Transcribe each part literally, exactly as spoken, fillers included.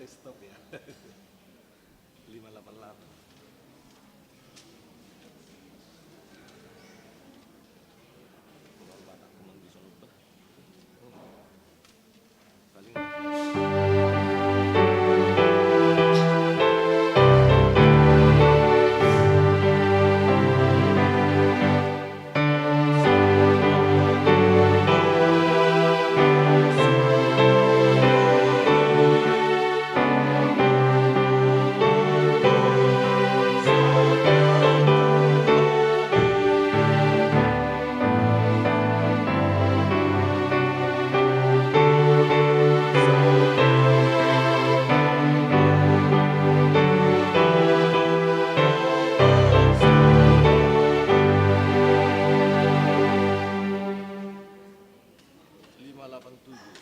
Stop ya. Lima lapan lapan. Kalau Batak memang bisa lupa. Paling lima lapan tujuh.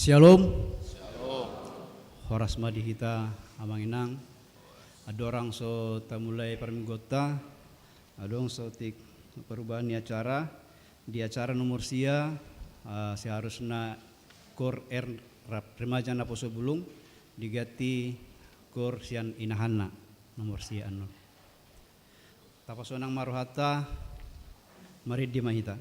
Syalom. Horas ma di hita amang inang. Andorang so tamulai parmingguonta, adong saotik perubahan ni acara. Di acara nomor sia, ah, seharusna Koor R-, rap-, Remaja Naposobulung diganti Koor sian Inahanna nomor sia annon. Tapasonang ma rohanta, marende ma hita.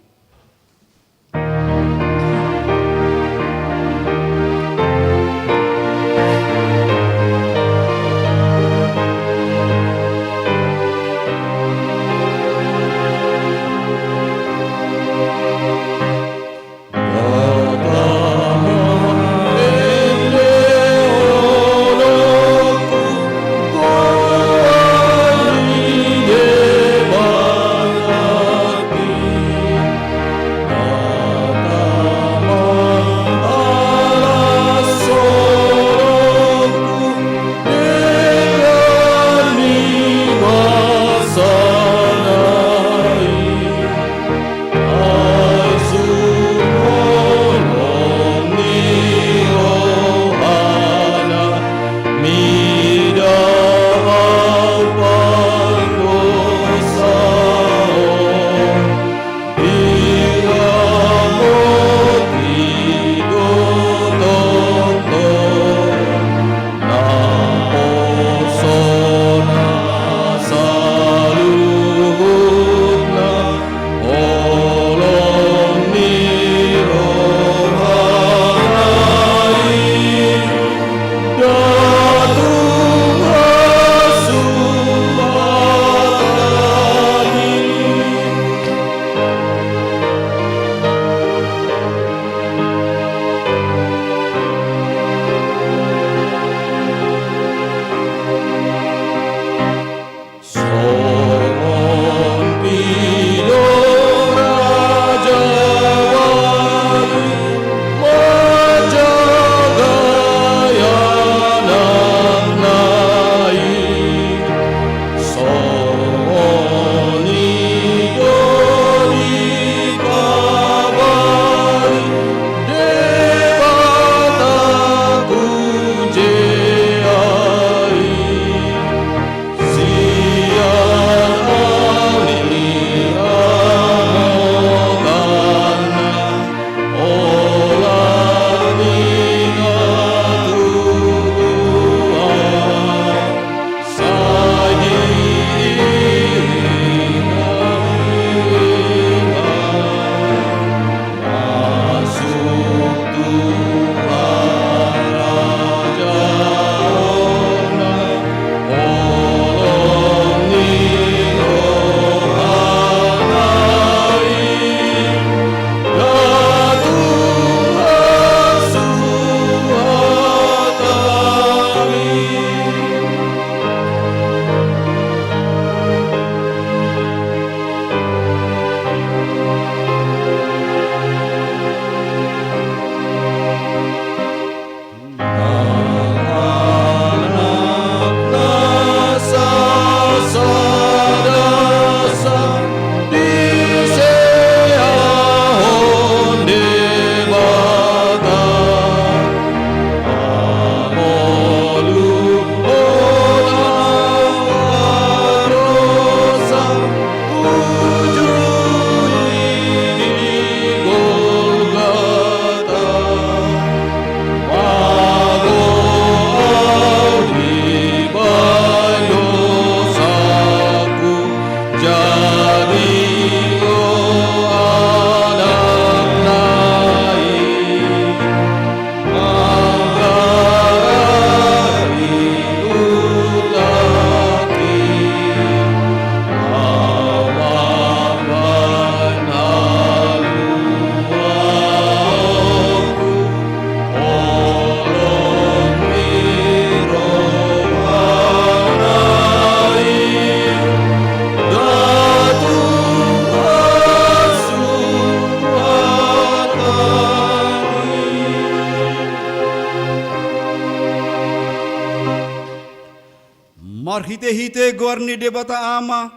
Marhitehite goar ni Debata Ama,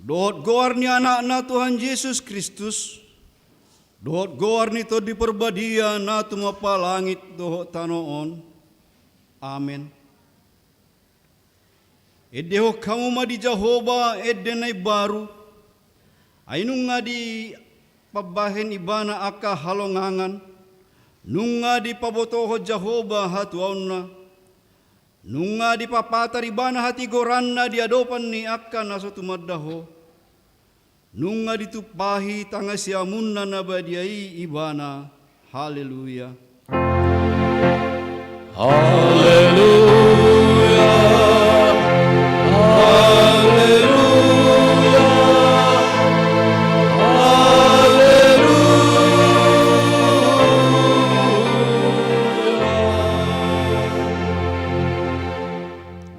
dohot goar ni Anakna Tuhan Jesus Kristus, dohot goar ni Tondi Parbadia na tumompa langit dohot tano on, Amen. Endehon hamu ma di Jahowa ende na imbaru, ai nunga dipambahen ibana angka halongangan, nunga dipabotohon Jahowa hatuaonna, nunga dipapatar ibana hatigoranna di adopan ni angka na so tumanda Ho. Nunga ditumpahi tangasiamunna na badia i ibana. Haleluya. Haleluya. Haleluya. Haleluya.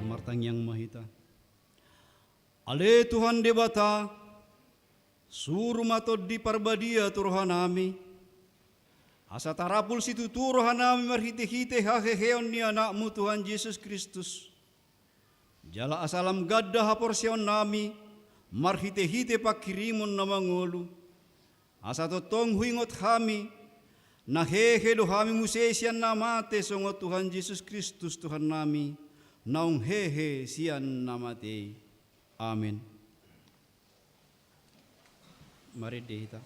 Martangiang ma hita. Ale Tuhan Debata, suru ma Tondi Parbadia tu rohanami, asa tarapul situtu rohanami marhitehite haheheon ni Anakmu Tuhan Jesus Kristus. Jala asa lam ganda haporseaonnami marhitehite panghirimon na mangolu, asa tongtong huingot hami, na hehe do hami muse sian na mate songon Tuhan Jesus Kristus Tuhannami, naung hehe sian na mate i. Amen. Marende hita.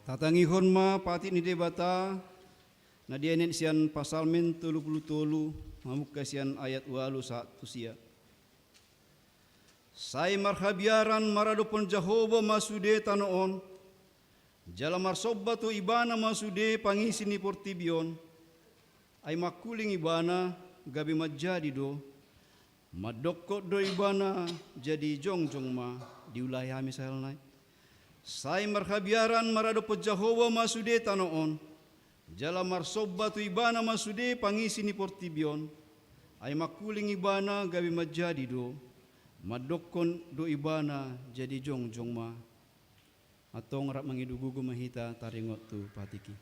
Tatangihon ma patik ni Debata na dienet sian Psalmen tolu pulu tolu, mamungka sian ayat ualu sahat tu sia. Sai marhabiaran maradophon Jahowa ma sude tano on, jala marsomba tu Ibana ma sude pangisi ni portibi on. Ai mangkuling Ibana gabe manjadi do, mandokkon do Ibana jadi jongjong ma. Diulahi hami sahalna i. Sai marhabiaran maradophon Jahowa ma sude tano on, jala marsomba tu Ibana ma sude pangisi ni portibi on. Ai mangkuling Ibana gabe manjadi do, mandokkon do Ibana jadi jongjong ma. Antong rap mangido gogo ma hita taringot tu patik i.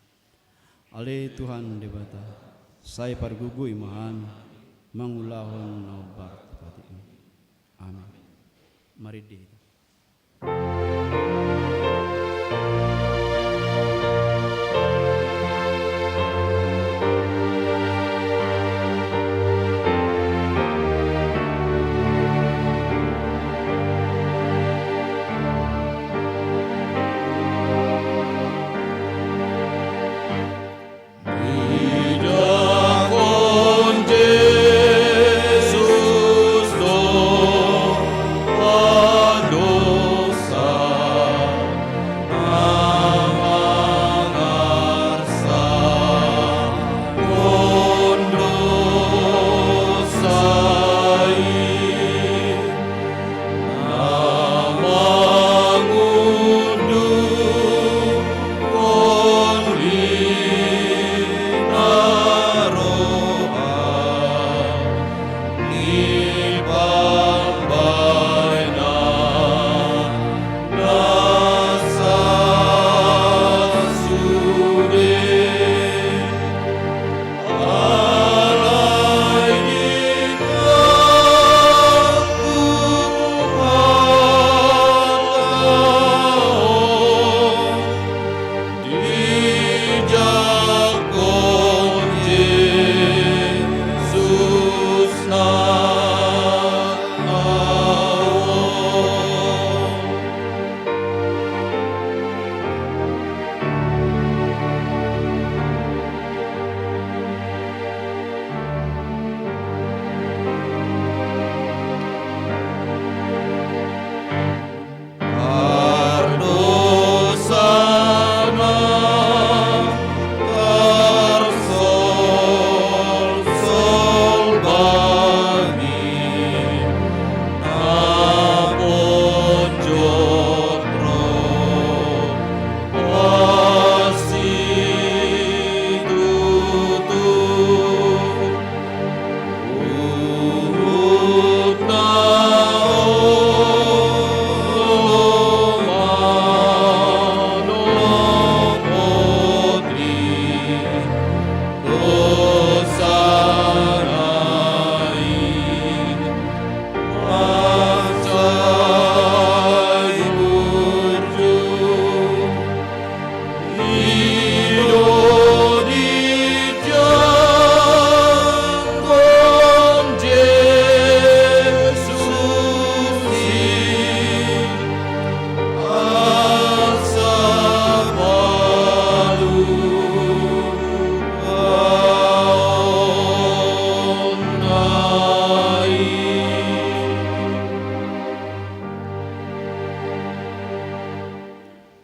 Ale Tuhan Debata, sai pargogoi ma hami mangulahon na hombar tu patikMu. Amen. Marende hita.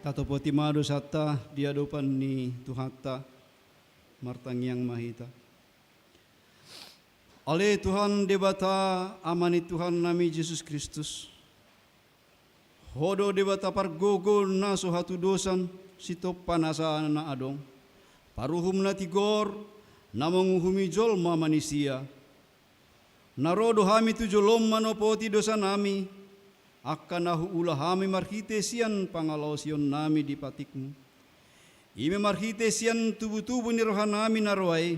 Tatopoti ma dosanta di adopan ni Tuhanta, martangiang ma hita. Ale Tuhan Debata, Ama ni Tuhannami Jesus Kristus, Ho do Debata pargogo na so hatudosan, sitompa nasa na adong, paruhum na tigor, na manguhumi jolma manisia. Na ro do hami tu jolom manopoti dosanami, angka na huula hami marhite sian pangalaosionnami di patikmu. I ma marhite sian tubutubu ni rohanami na roa i,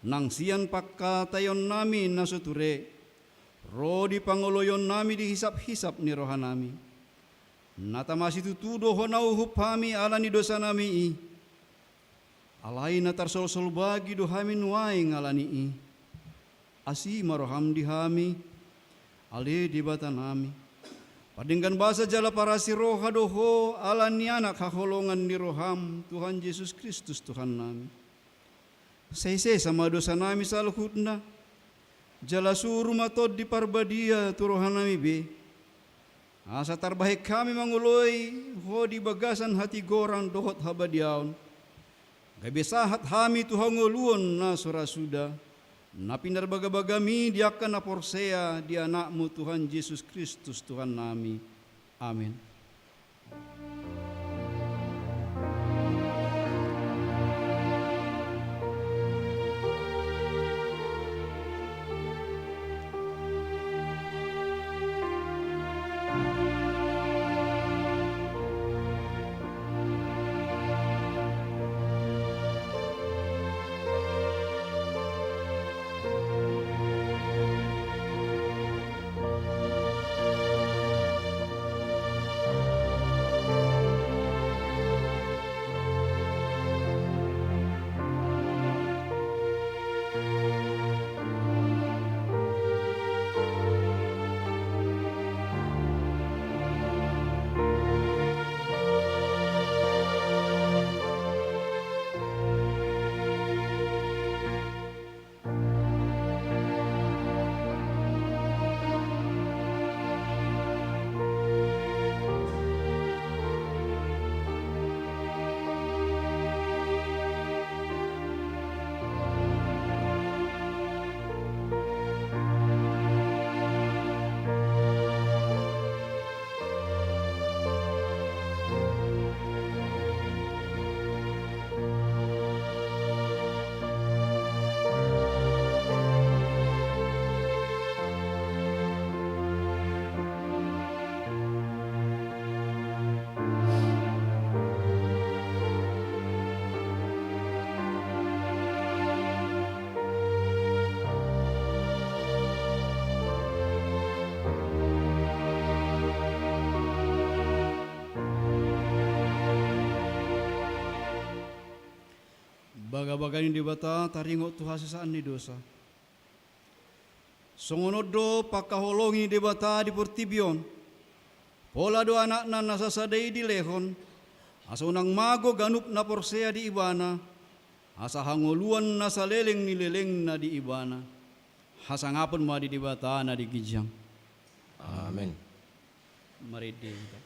nang sian pangkataionnami na so ture, ro di pangoloionnami di hisaphisap ni rohanami. Na tama situtu do Ho na uhup hami ala ni dosanami i. Alai na tarsolsol bagi do hami nuaeng ala ni i. Asi ma roham di hami, ale Debatanami. Pardenggan basa jala parasi roha do Ho ala ni Anak haholongan ni roham, Tuhan Jesus Kristus Tuhannami. Sai sesa ma dosanami saluhutna, jala suru ma Tondi Parbadia tu rohanami be, asa tarbahen hami mangoloi Ho di bagasan hatigoran dohot habadiaon. Gabe sahat hami tu hangoluon na so ra suda, na pinarbagabagami di angka na porsea di Anakmu Tuhan Jesus Kristus Tuhannami. Amen. Bagabaga ni Debata taringot tu hasesaan ni dosa. Songon on do pangkaholongi ni Debata di portibi on. Pola do Anakna na sasada i dilehon, asa unang mago ganup na porsea di Ibana, asa hangoluan na saleleng ni lelengna di Ibana. Hasangapon ma di Debata na di ginjang. Amen. Marende hita.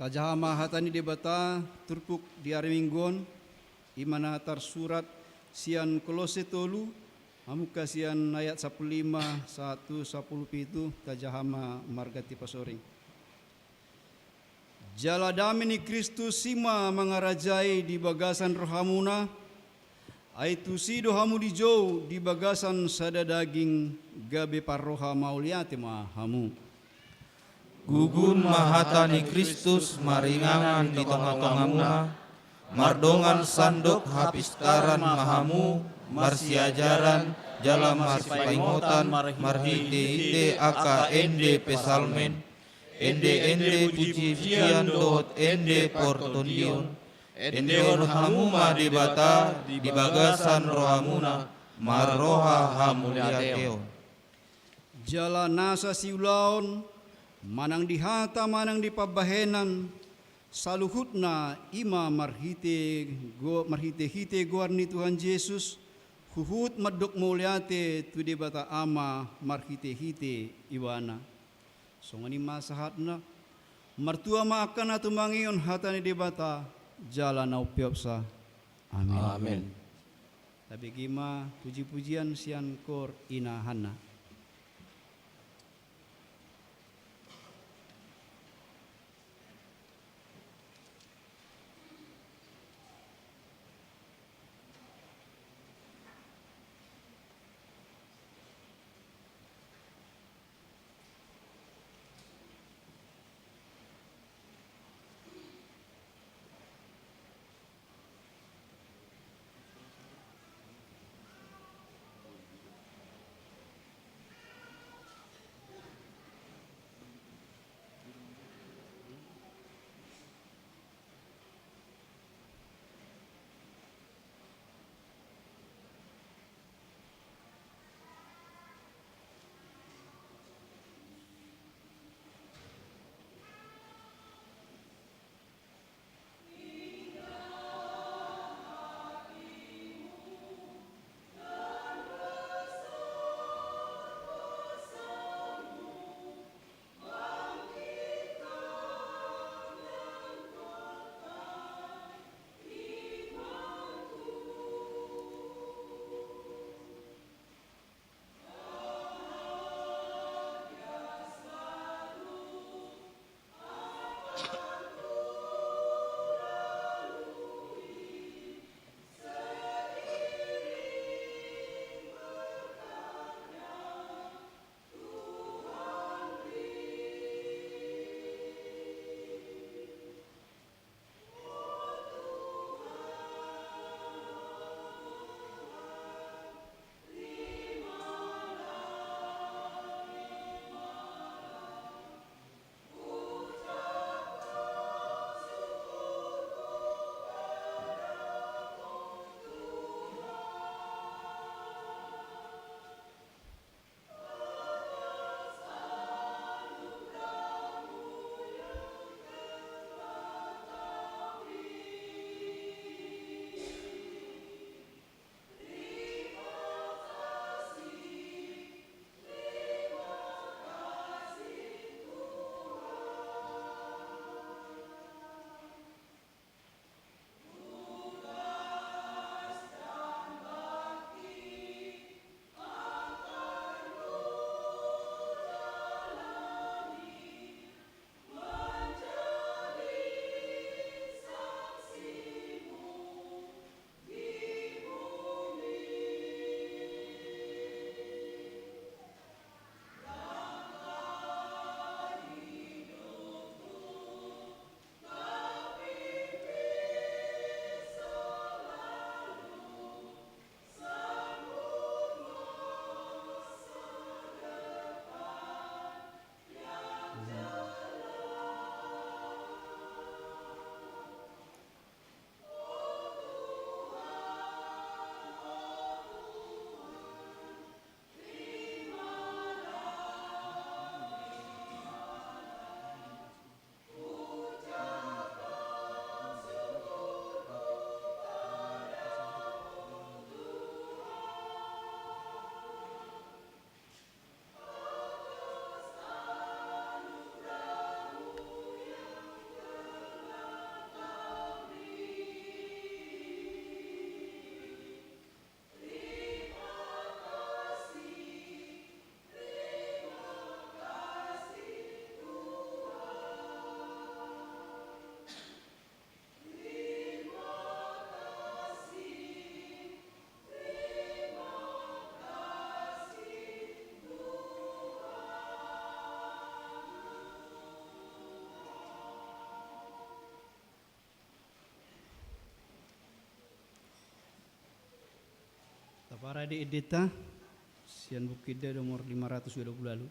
Tajaha ma hata ni Debata turpuk di ari Minggu on, i ma na tarsurat sian Kolose tolu, mamungka sian ayat sampulu lima sahat tu sampulu pitu, tajaha ma marganti pasoring. Jala dame ni Kristus i ma mangarajai di bagasan rohamuna, ai tusi do hamu dijou di bagasan sada daging, gabe parroha mauliate ma hamu. Gugun ma hata ni Kristus maringanan di tongatongamuna, mardongan sandok hapistaran ma hamu, marsiajaran jala marsipaingotan marhitehite angka ende psalmen, endeende pujipujian dohot ende portondion. Endehon hamu ma Debata di bagasan rohamuna, marroha hamuliateon. Jala nasa siulaon, manang di hata manang di pambahenan, saluhutna i ma marhite go-, marhitehite goar ni Tuhan Jesus, huhut mandok mauliate tu Debata Ama marhitehite Ibana. Songon i ma sahatna. Martua ma angka na tumangihon hata ni Debata jala na umpeopsa. Amen. Amen. Tabege ma pujipujian sian kor Ina Hanna. Parade endenta sian Buku Ende nomor lima ratus dua puluh ualu.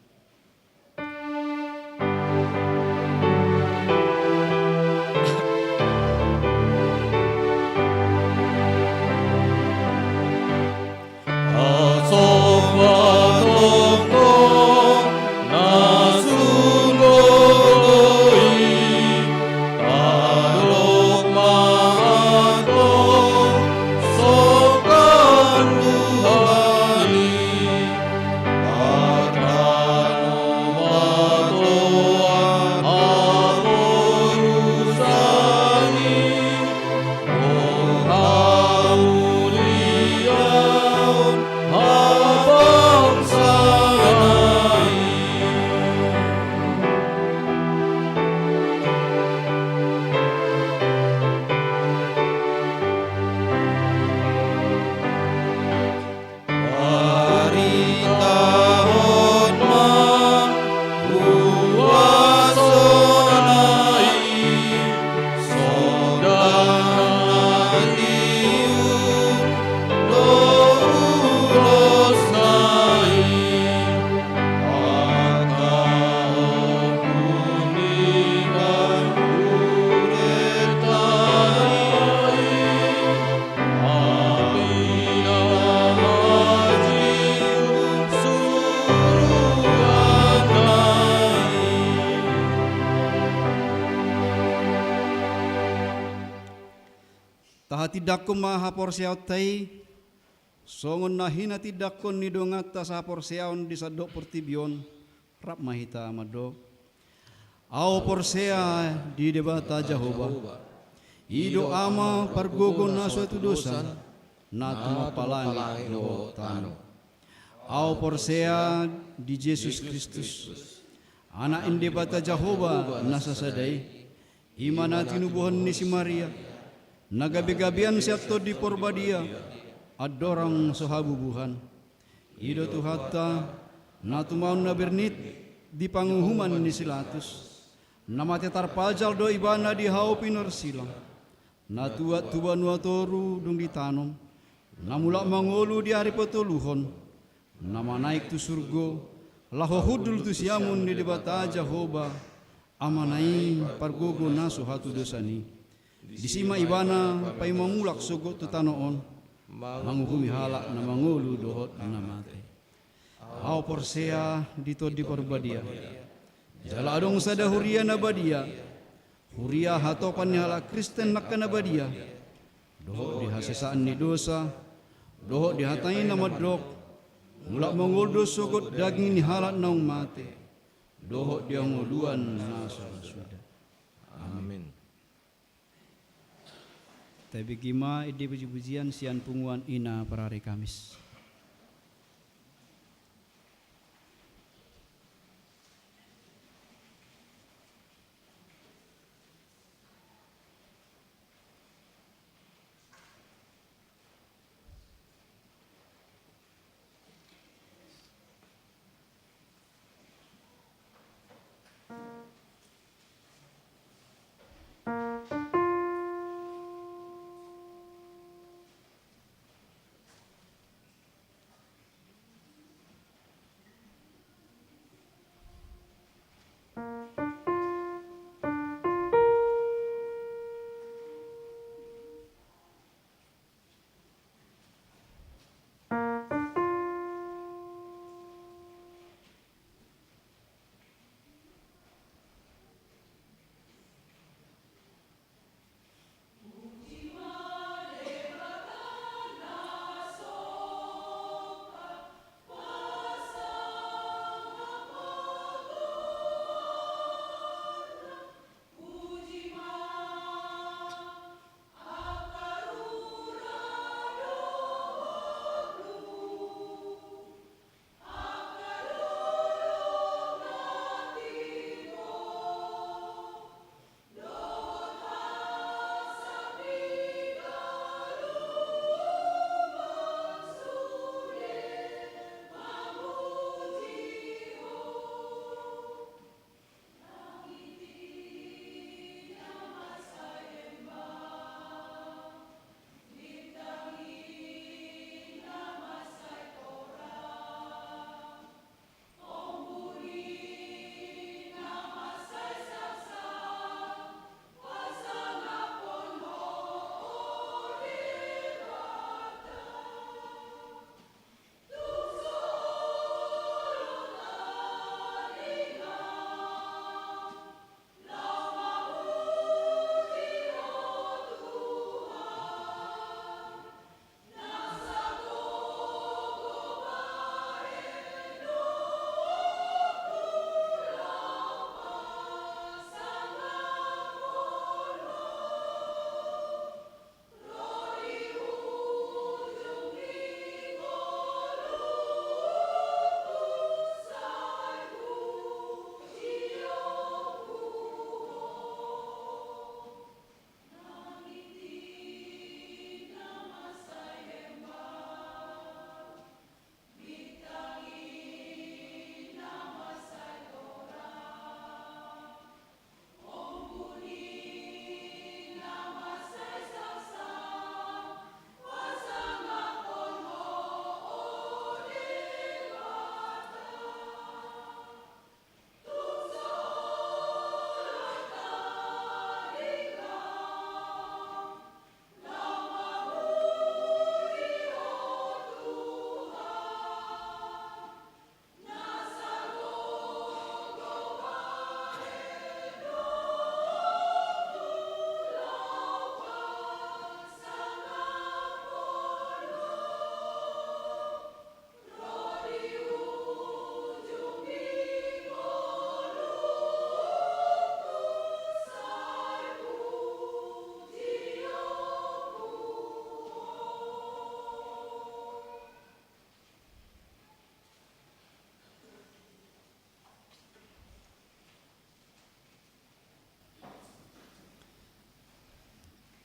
Tahatindangkon ma haporseaonta i, songon na hinatindangkon ni donganta sahaporseaon di sandok portibi on, rap ma hita mandok. Ahu porsea di Debata Jahowa, i do Ama pargogo na so hatudosan, na tumampalangi dohot tano. Ahu porsea di Jesus Kristus, Anak ni Debata Jahowa na sasada i, i ma na tinubuhon ni si Maria, na gabegabean sian Tondi Porbadia, andorang so habubuhan. I do Tuhanta, na tumaon na bernit di panguhuman ni si Pilatus, na mate tarpajal do Ibana di hau pinorsilang, na tuat tu banua toru dung ditanom, na mulak mangolu di ari patoluhon, na manaek tu surgo, laho hundul tu siamun ni Debata Jahowa, Amana i pargogo na so hatudosan i. Disi ma Ibana paima mulak sogot tu tano on, manguhumi halak na mangolu dohot na mate. Ahu porsea di Tondi Porbadia, jala adong sada huria na badia, huria hatopan ni halak Kristen angka na badia, dohot di hasesaan ni dosa, dohot di hata ni na mandok, mulak mangolu do sogot daging ni halak naung mate, dohot di hangoluan na so ra suda. Amin. Tabege ma ende pujipujian sian punguan i na parari Kamis.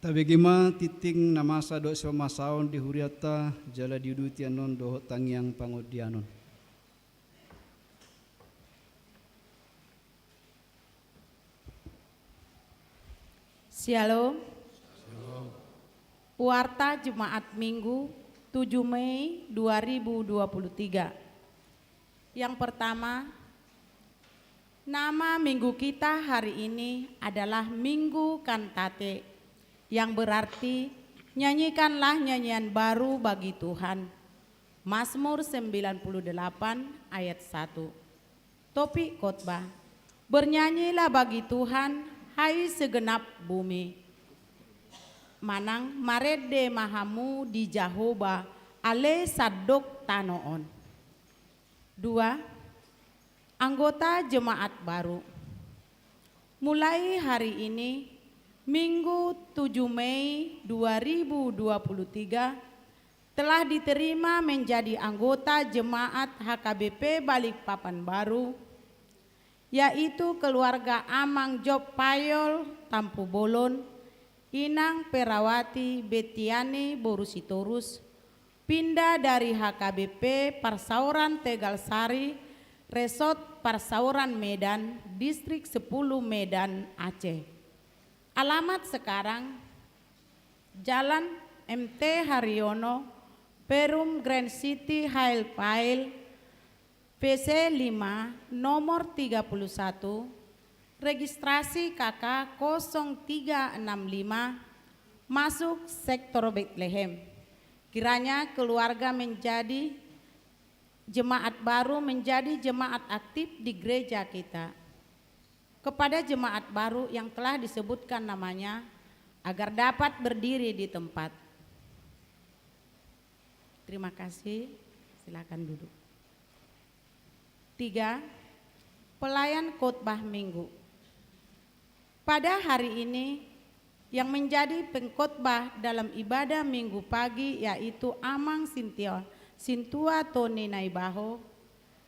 Tabege ma tingting na masa dohot sipamasaon di hurianta, jala diuduti annon dohot tangiang pangondianon. Syalom. Warta Jemaat Minggu, tujuh Mei dua ribu dua puluh tiga. Yang pertama, nama minggu kita hari ini adalah Minggu Kantate, yang berarti nyanyikanlah nyanyian baru bagi Tuhan. Mazmur sembilan puluh delapan ayat satu. Topik khotbah: Bernyanyilah bagi Tuhan, hai segenap bumi. Manang marende ma hamu di Jahowa, ale sandok tano on. Dua, anggota jemaat baru. Mulai hari ini, Minggu tujuh Mei dua ribu dua puluh tiga, telah diterima menjadi anggota jemaat H K B P Balikpapan Baru, yaitu keluarga Amang Job Payol Tampubolon, Inang Perawati Betiani boru Sitorus, pindah dari H K B P Parsaoran Tegalsari, Resort Parsaoran Medan, Distrik sepuluh Medan, Aceh. Alamat sekarang, Jalan M T Haryono, Perum Grand City, Hail Fail, P C lima, nomor tiga puluh satu, registrasi K K kosong tiga enam lima, masuk sektor Betlehem. Kiranya keluarga menjadi jemaat baru, menjadi jemaat aktif di gereja kita. Kepada jemaat baru yang telah disebutkan namanya, agar dapat berdiri di tempat. Terima kasih. Silakan duduk. Tiga, pelayan khotbah Minggu. Pada hari ini, yang menjadi pengkhotbah dalam ibadah Minggu pagi yaitu Amang Sintia-, Sintua Toni Naibaho,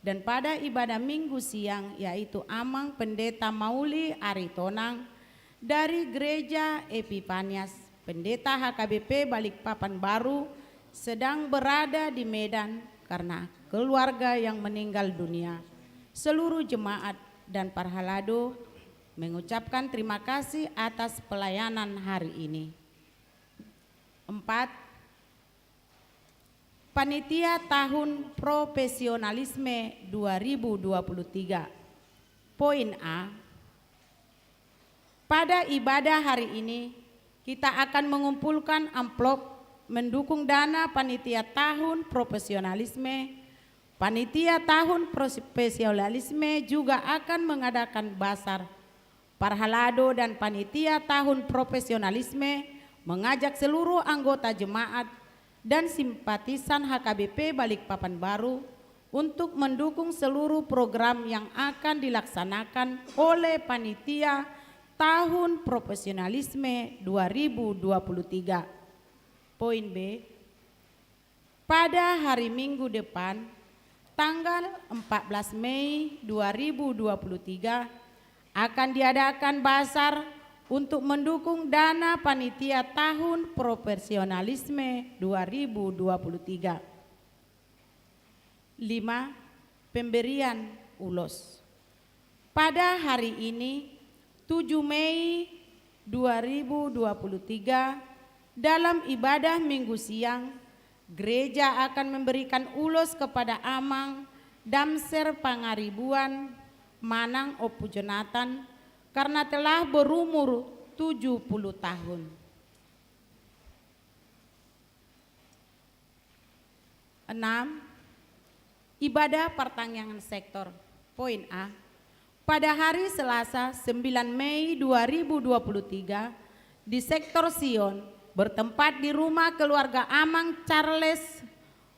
dan pada ibadah Minggu siang yaitu Amang Pendeta Mauli Aritonang dari Gereja Epipanias, Pendeta H K B P Balikpapan Baru sedang berada di Medan karena keluarga yang meninggal dunia. Seluruh jemaat dan parhalado mengucapkan terima kasih atas pelayanan hari ini. Empat, Panitia Tahun Profesionalisme dua ribu dua puluh tiga. Poin A, pada ibadah hari ini, kita akan mengumpulkan amplop mendukung dana Panitia Tahun Profesionalisme. Panitia Tahun Profesionalisme juga akan mengadakan basar. Parhalado dan Panitia Tahun Profesionalisme mengajak seluruh anggota jemaat dan simpatisan H K B P Balikpapan Baru untuk mendukung seluruh program yang akan dilaksanakan oleh Panitia Tahun Profesionalisme dua ribu dua puluh tiga. Poin B, pada hari Minggu depan, tanggal empat belas Mei dua ribu dua puluh tiga, akan diadakan basar untuk mendukung dana Panitia Tahun Profesionalisme dua ribu dua puluh tiga. Lima, pemberian ulos. Pada hari ini, tujuh Mei dua ribu dua puluh tiga, dalam ibadah Minggu siang, gereja akan memberikan ulos kepada Amang Damser Pangaribuan manang Ompu Jonatan karena telah berumur tujuh puluh tahun. Enam, ibadah partangiangan sektor. Poin A, pada hari Selasa, sembilan Mei dua ribu dua puluh tiga, di sektor Sion, bertempat di rumah keluarga Amang Charles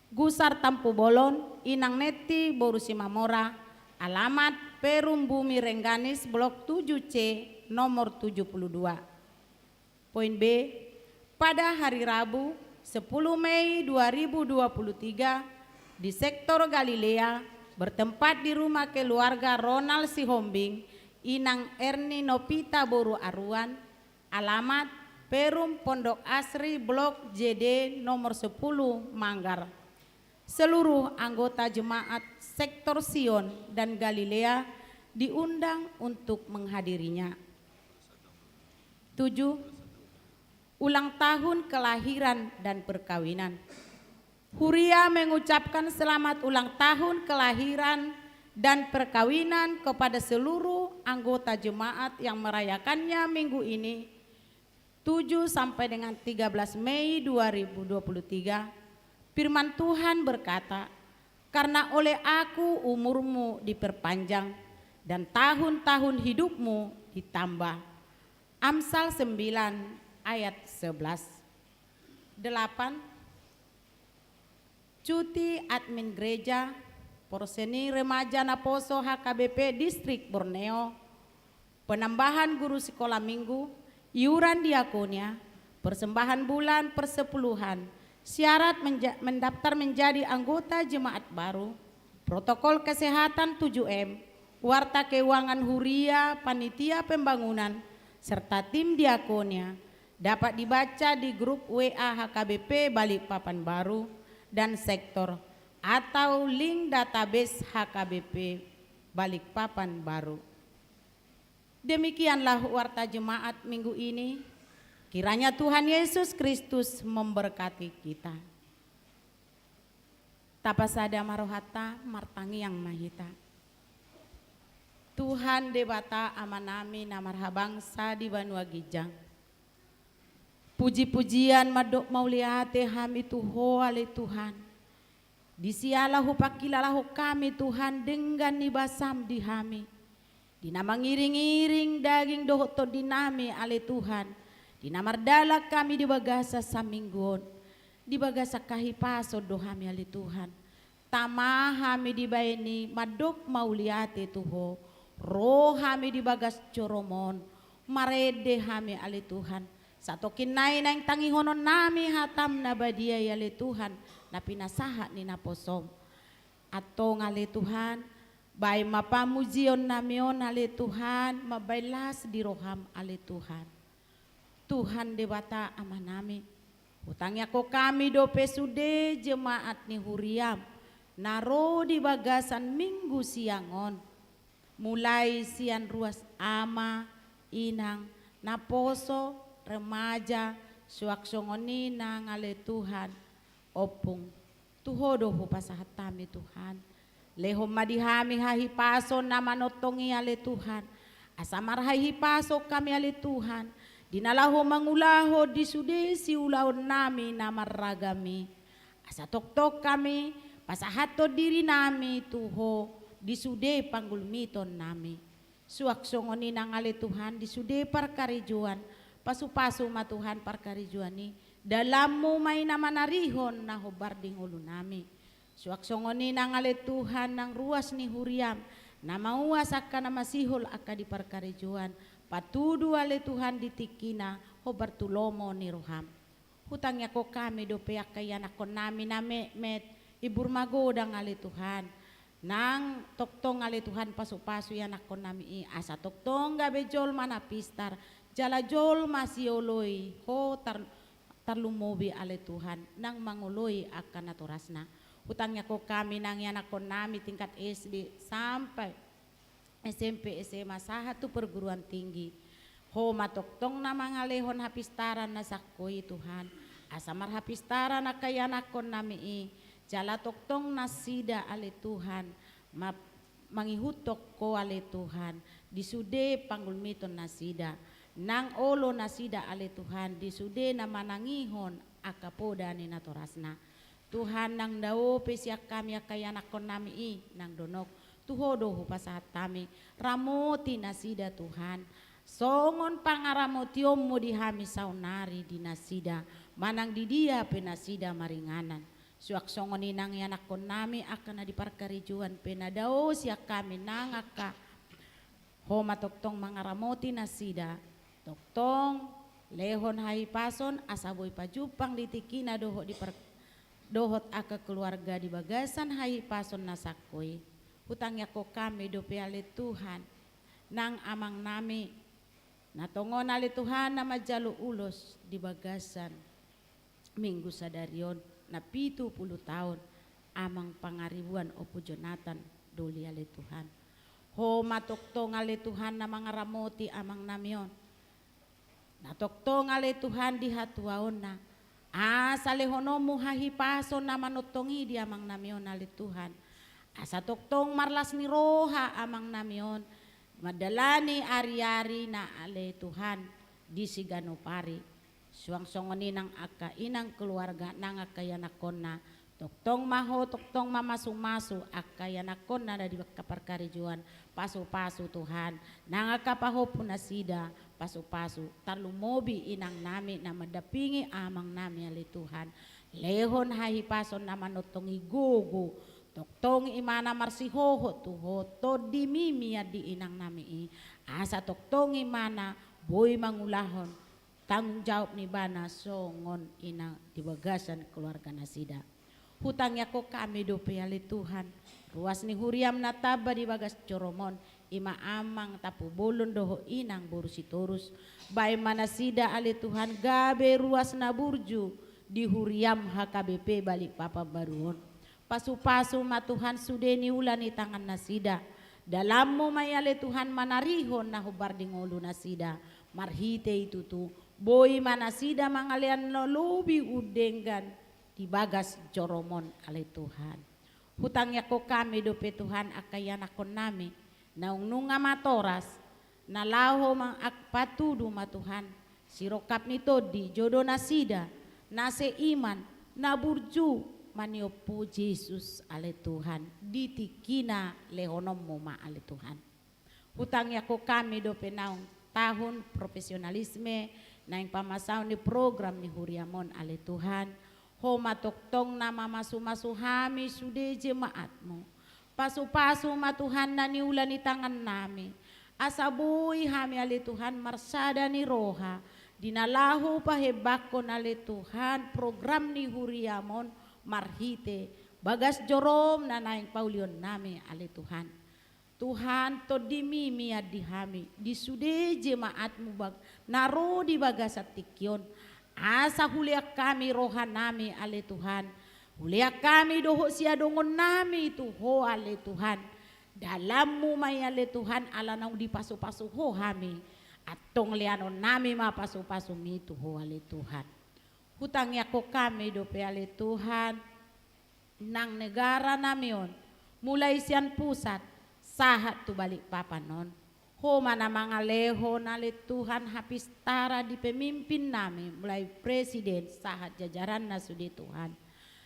Gusar Tampubolon, Inang Neti boru Simamora, alamat Perum Bumi Rengganis, Blok tujuh C, nomor tujuh puluh dua. Poin B, pada hari Rabu, sepuluh Mei dua ribu dua puluh tiga, di sektor Galilea, bertempat di rumah keluarga Ronald Sihombing, Inang Erni Nopita boru Aruan, alamat Perum Pondok Asri Blok J D nomor sepuluh Manggar. Seluruh anggota jemaat sektor Sion dan Galilea diundang untuk menghadirinya. Tujuh, ulang tahun kelahiran dan perkawinan. Huria mengucapkan selamat ulang tahun kelahiran dan perkawinan kepada seluruh anggota jemaat yang merayakannya minggu ini, tujuh sampai dengan tiga belas Mei dua ribu dua puluh tiga. Firman Tuhan berkata, "Karena oleh aku umurmu diperpanjang, dan tahun-tahun hidupmu ditambah." Amsal sembilan ayat sebelas. Delapan, cuti admin gereja, porseni remaja naposo H K B P Distrik Borneo, penambahan guru sekolah minggu, iuran diakonia, persembahan bulan persepuluhan, syarat menja-, mendaftar menjadi anggota jemaat baru, protokol kesehatan tujuh M, warta keuangan huria, panitia pembangunan, serta tim diakonia, dapat dibaca di grup W A H K B P Balikpapan Baru dan sektor atau link database H K B P Balikpapan Baru. Demikianlah warta jemaat minggu ini. Kiranya Tuhan Yesus Kristus memberkati kita. Tapasada ma rohanta, martangiang ma hita. Tuhan Debata Amanami na marhabangsa di banua ginjang. Puji-pujian mandok mauliate hami tu Ho ale Tuhan. Di siala hupangkilalahon hami Tuhan denggan ni basaM di hami. Di na mangiring-iring daging dohot tondinami ale Tuhan. Di na mardalan hami di bagasan saminggu on. Di bagasan hahipason do hami ale Tuhan. Tama hami dibahen i mandok mauliate tu Ho. Ro hami di bagas joroM on. Marende hami ale Tuhan. Satongkin nai naeng tangihononnami hataM na badia i ale Tuhan, na pinasahat ni naposoM. Antong ale Tuhan, bahen ma pamujionnami on ale Tuhan, mambahen las di rohaM ale Tuhan. Tuhan Debata Amanami, hutangiangkon hami dope sude jemaat ni huriaM, na ro di bagasan minggu siang on. Mulai sian ruas ama, inang, naposo, remaja, suang songon i nang ale Tuhan, ompung. Tu Ho do hupasahat hami Tuhan. Lehon ma di hami hahipason na manongtong i ale Tuhan. Asa marhahipason hami ale Tuhan. Di na laho mangulahon di sude siulaonnami na marragam i. Asa tongtong hami pasahathon dirinami tu Ho di sude panggulmitonnami. Suang songon i nang ale Tuhan di sude parkarejoan, pasu-pasu ma Tuhan parkarejoan i, dalanMu ma i na manarihon na hombar di ngolunami. Suang songon i nang ale Tuhan nang ruas ni huriaM, na mauas angka na masihol angka di parkarejoan, patudu ale Tuhan di tingkina hombar tu lomo ni rohaM. Hutangiangkon hami dope angka ianakkonnami na metmet, imbur magodang ale Tuhan. Nang tongtong ale Tuhan pasu-pasu ianakkonnami i, asa tongtong gabe jolma na pistar, jala jolma sioloi Ho tar-, tarlumobi ale Tuhan, nang mangoloi angka natorasna. Hutangiangkon hami nang ianakkonnami tingkat S D sampai S M P, S M A sahat tu perguruan tinggi. Ho ma tongtong na mangalehon hapistaran na sangko i Tuhan. Asa marhapistaran angka ianakkonnami i. Jala tongtong nasida ale Tuhan. Ma-, mangihuthon Ho ale Tuhan. Di sude panggulmiton nasida. Nang olo nasida ale Tuhan. Di sude na manangihon angka poda ni natorasna. Tuhan, nang dao pe sian hami angka ianakkonnami i, nang donok tu Ho do hupasahat hami, ramoti nasida Tuhan. Songon pangaramotionMu di hami saonnari di nasida, manang di dia pe nasida maringanan. Suang songon i nang ianakkonnami angka na di parkarejoan pe na dao sian hami nang angka Ho ma tongtong mangaramoti nasida, tongtong lehon hahipason asa boi pajumpang di tingkina dohot di per-, dohot angka keluarga di bagasan hahipason na sangko i. Hutangiangkon hami dope ale Tuhan, nang amangnami, Na tongon ale Tuhan na manjalo ulos di bagasan Minggu sadari on, na pitu pulu taon, Amang Pangaribuan Ompu Jonatan Doli ale Tuhan. Ho ma tongtong ale Tuhan na mangaramoti amangnami on. Na tongtong ale Tuhan di hatuaonna. Asa lehononmu hahipason na manongtong i di amangnami on ale Tuhan. Asa tongtong marlas ni roha amangnami on. Mandalani ari-arina ale Tuhan di siganup ari. Suang songon i nang angka inang keluarga nang angka ianakkonna. Tongtong ma ho, tongtong ma mamasu-masu angka ianakkonna na di angka parkarejoan. Pasu-pasu Tuhan. Nang angka pahompu nasida. Pasu-pasu. Tarlumobi inangnami na mandampingi amangnami ale Tuhan. Lehon hahipason na manongtong i gogo. Tongtong imana marsihohot tu ho, tondimi mian di inangnami i. Asa tongtong imana boi mangulahon tanggung jawab ni ibana songon inang di bagasan keluarga nasida. Hutangiangkon hami dope ale Tuhan, ruas ni huriam na tamba di bagas jorom on, ima amang tampubolon dohot inang boru Sitorus. Baen ma nasida ale Tuhan gabe ruas na burju di huriam H K B P Balikpapan baru on. Pasu-pasu ma Tuhan sude ni ula ni tangan nasida. Dalanmu ma i ale Tuhan manarihon na hombar di ngolu nasida. Marhite i tutu, boi ma nasida mangalean na lobi undenggan di bagas jorom on ale Tuhan. Hutangiangkon hami dope Tuhan angka ianakkonnami, naung nunga matoras, na laho mang-, ak-, patudu ma Tuhan, sirongkap ni tondi, jodo nasida, na seiman, na burju, maniompu Jesus ale Tuhan, di tingkina lehononmu ma ale Tuhan. Hutangiangkon hami dope naung tahun profesionalisme, naeng pamasaon ni program ni huriam on ale Tuhan, ho ma tongtong na mamasu-masu hami sude jemaatmu. Pasu-pasu ma Tuhan na niula ni tangannami. Asa boi hami ale Tuhan marsada ni roha. Di na laho pahembangkon ale Tuhan program ni huriam on marhite bagas jorom na naeng paulionnami ale Tuhan. Tuhan, tondimi mian di hami, di sude jemaatmu bag-, na ro di bagasan tingki on. Asa hulean hami rohanami ale Tuhan. Hulean hami dohot siadongonnami tu ho ale Tuhan. Dalanmu ma i ale Tuhan, ala naung dipasu-pasu ho hami. Antong leanonnami ma pasu-pasumi tu ho ale Tuhan. Hutangiangkon hami dope ale Tuhan. Nang negaranami on, mulai sian pusat, sahat tu Balikpapan on. Ho ma na mangalehon ale Tuhan hapistaran di pemimpinnami, mulai presiden, sahat jajaranna sude Tuhan.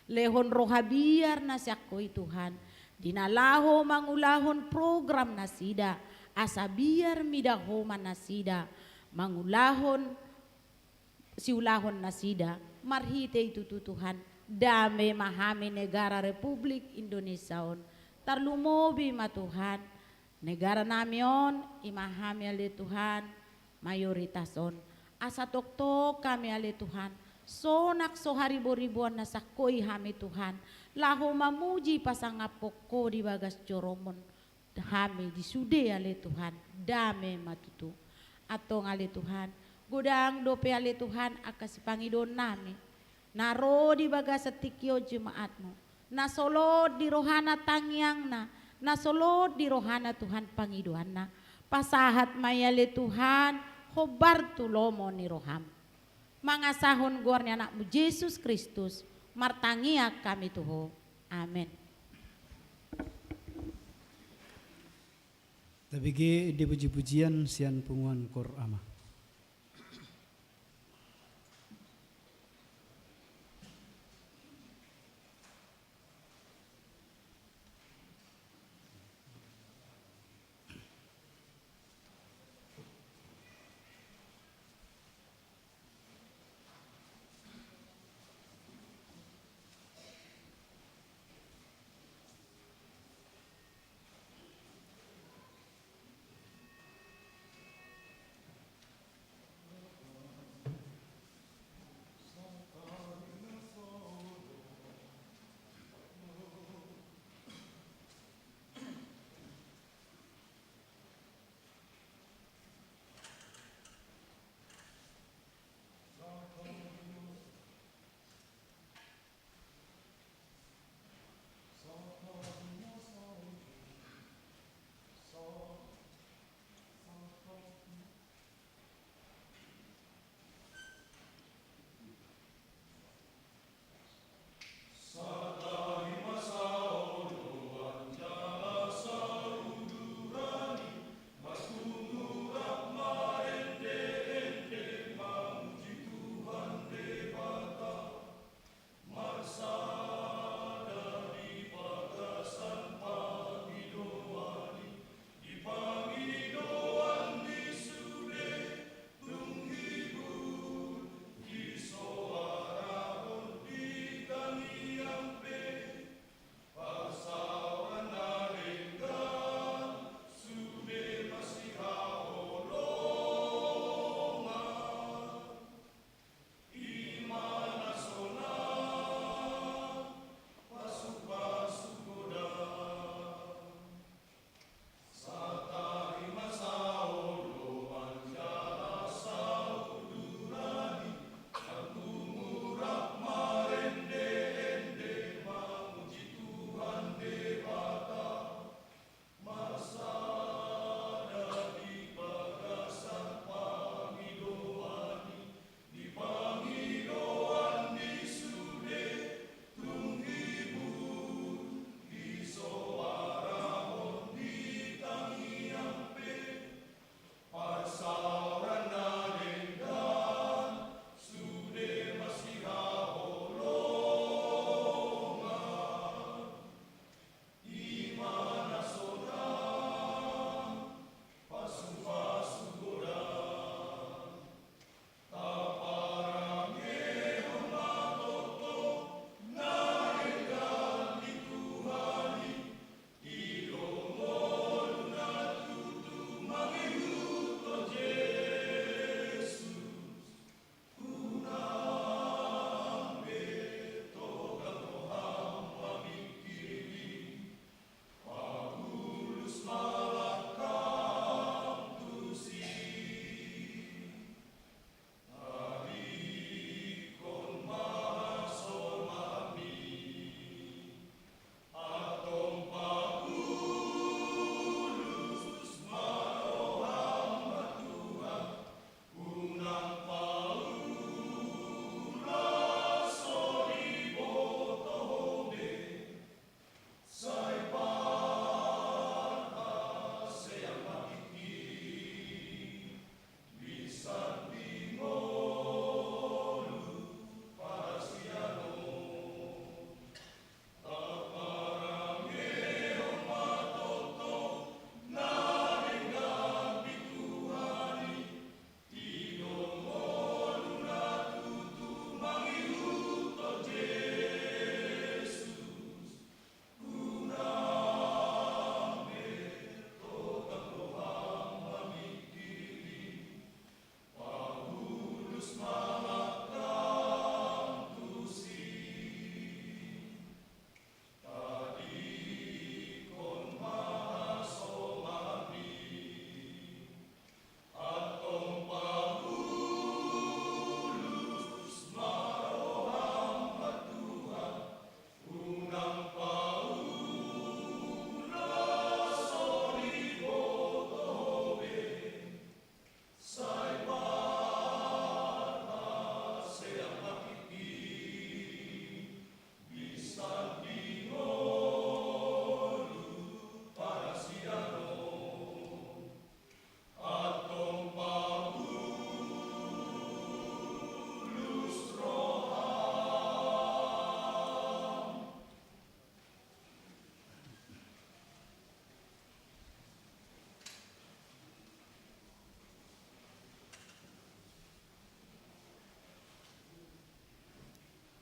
Lehon roha biar na sian ho i Tuhan. Di na laho mangulahon program nasida, asa biar mida ho ma nasida. Mangulahon siulahon nasida, marhite i tutu Tuhan, dame ma hami negara Republik Indonesia on, tarlumobi ma Tuhan, negaranami on, ima hami ale Tuhan, mayoritas on, asa tongtong hami ale Tuhan, sonang so haribo-riboan na sian ho i hami Tuhan, laho mamuji pasangaphon ho di bagas jorom on, hami di sude ale Tuhan, dame ma tutu. Antong ale Tuhan, godang dope ale Tuhan angka sipangidoonnami. Na ro di bagasan tingki on jemaatmu. Na solot di rohana tangiangna, na solot di rohana Tuhan pangidoanna. Pasahat ma i ale Tuhan, hombar tu lomo ni roham. Mangasahon goar ni anakmu Jesus Kristus, martangiang hami tu ho. Amen. Tabege di puji-pujian sian punguan Kor Ama.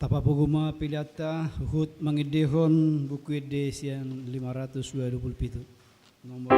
Papogu ma peleanta huhut mangendehon Buku Ende sian lima ratus dua puluh pitu. Nomor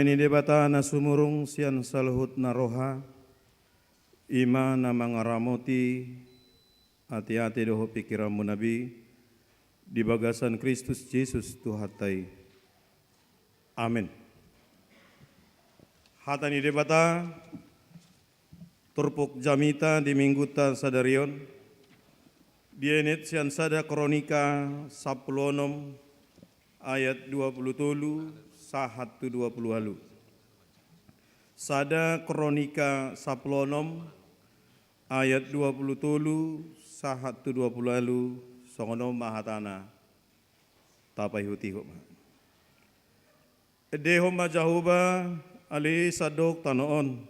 Ni Debata na sumurung sian saluhut na roha, i ma na mangaramoti ateate dohot pingkiranmuna be di bagasan Kristus Jesus Tuhanta i. Amen. Hata ni Debata, turpuk jamita di minggunta sadari on, dienet sian sada Kronika sampulu onom ayat dua pulu tolu sahat tu dua pulu ualu. Sada Kronika sampulu onom ayat dua pulu tolu sahat tu dua pulu ualu, songon on ma hatana. Tapaihutihut ma. Endehon ma Jahowa, ale sandok tano on,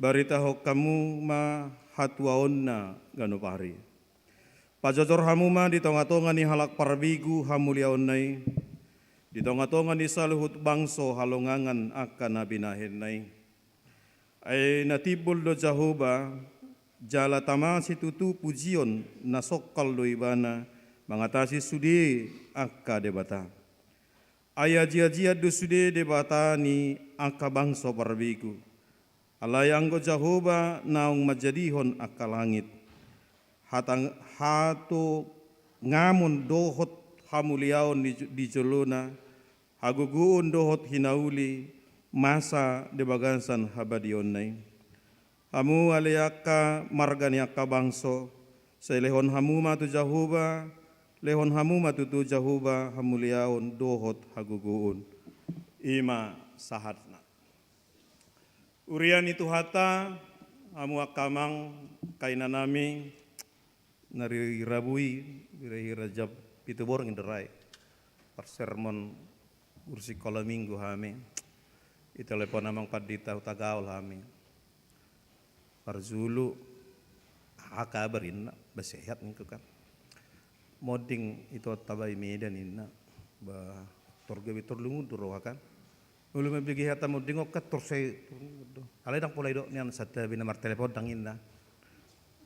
baritahon hamu ma hatuaonna ganup ari. Pajojor hamu ma di tongatonga ni halak parbegu hamuliaonna i, di tongatonga ni saluhut bangso halongangan angka na binahenna i. Ai na timbul do Jahowa, jala tama situtu pujion na songkal do ibana mangatasi sude angka debata. Ai ajiajian do sude debata ni angka bangso parbegu. Alai anggo Jahowa naung manjadihon angka langit, hatang-, hatongamon dohot hamuliaon di, di jolona, hagogoon dohot hinauli, masa di bagasan habadiaonna i. Hamu ale angka marga ni angka bangso, sai lehon hamu ma tu Jahowa, lehon hamu ma tutu Jahowa hamuliaon dohot hagogoon. I ma sahatna. Huria ni Tuhanta, hamu angka amang, angka inanami, na ri Rabu i, hira-hira jam pitu borngin do ra i. Parsermon guru sikola minggu hami. Ditelepon amang pandita Hutagaol hami. Parjolo, aha kabar inna, ba sehat ningku kan. Monding ito taba i Medan inna, ba tor gabe tor lungun do roha kan. Olo mambege hata monding on kan tor sai, tor lungun do. Alai ndang pola idok nian santabi na martelepon ndang inna.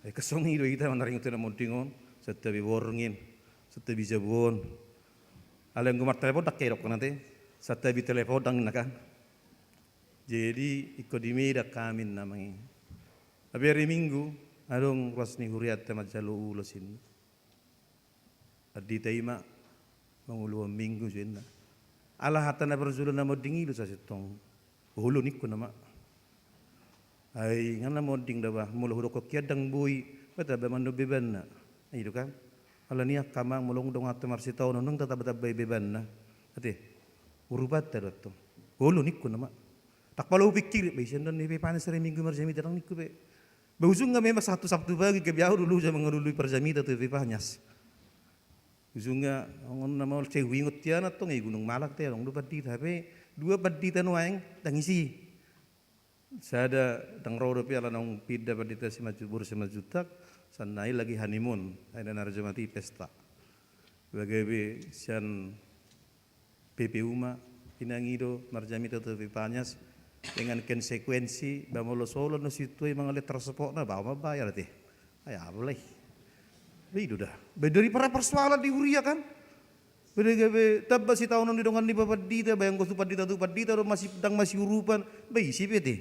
Ai kan songon i do hita manaringot na monding on, santabi borngin, santabi jabu on. Alai anggo martelepon ndang hea idok kan ate, santabi telepon ndang inna kan. Jadi ingkon di Medan hami inna amang i. Tapi ari Minggu, adong ruas ni hurianta manjalo ulos inna. Pandita i ma manguluhon Minggu suenna. Ala hata na parjolo na monding i do sasintong. Olo ningku nama. Ai nga na monding da bah, molo hudokkon hian ndang boi, ba tamba ma annon bebanna. I do kan. Alani i angka amang molo dung hata marsitaonon ndang tatambatambai bebanna. Ate. Urupanta do antong. Olo ningku nama. Ndang pola hupingkiri, ba ise annon P P Panyas ari Minggu marjamita ndang ningku be. Ba ujungna memang Sabtu, Sabtu pagi gabe ahu do loja mangalului parjamita tu P P Panyas. Ujungna, songon na maol sai huingot hian antong i Gunung Malak te adong do pandita, hape dua pandita nuaeng ndang isi. Sada ndang ro dope ala naung pinda pandita Simanjuntak, boru Simanjuntak, sian na i lagi honeymoon, ai na marjamita i pesta. Ba gabe sian P P U ma, inang i do marjamita tu P P Panyas, dengan konsekuensi, ba molo so olo na sintua i mangalean transportna, bahen ma bayar ate. Ai aha pola i. Ba i do da. Ba dari para persoalan di huria kan. Ba da gabe tamba sitaonon di dongan ni ba pandita, ba anggo tu pandita tu pandita do masi, ndang masiurupan, ba ise pe ate.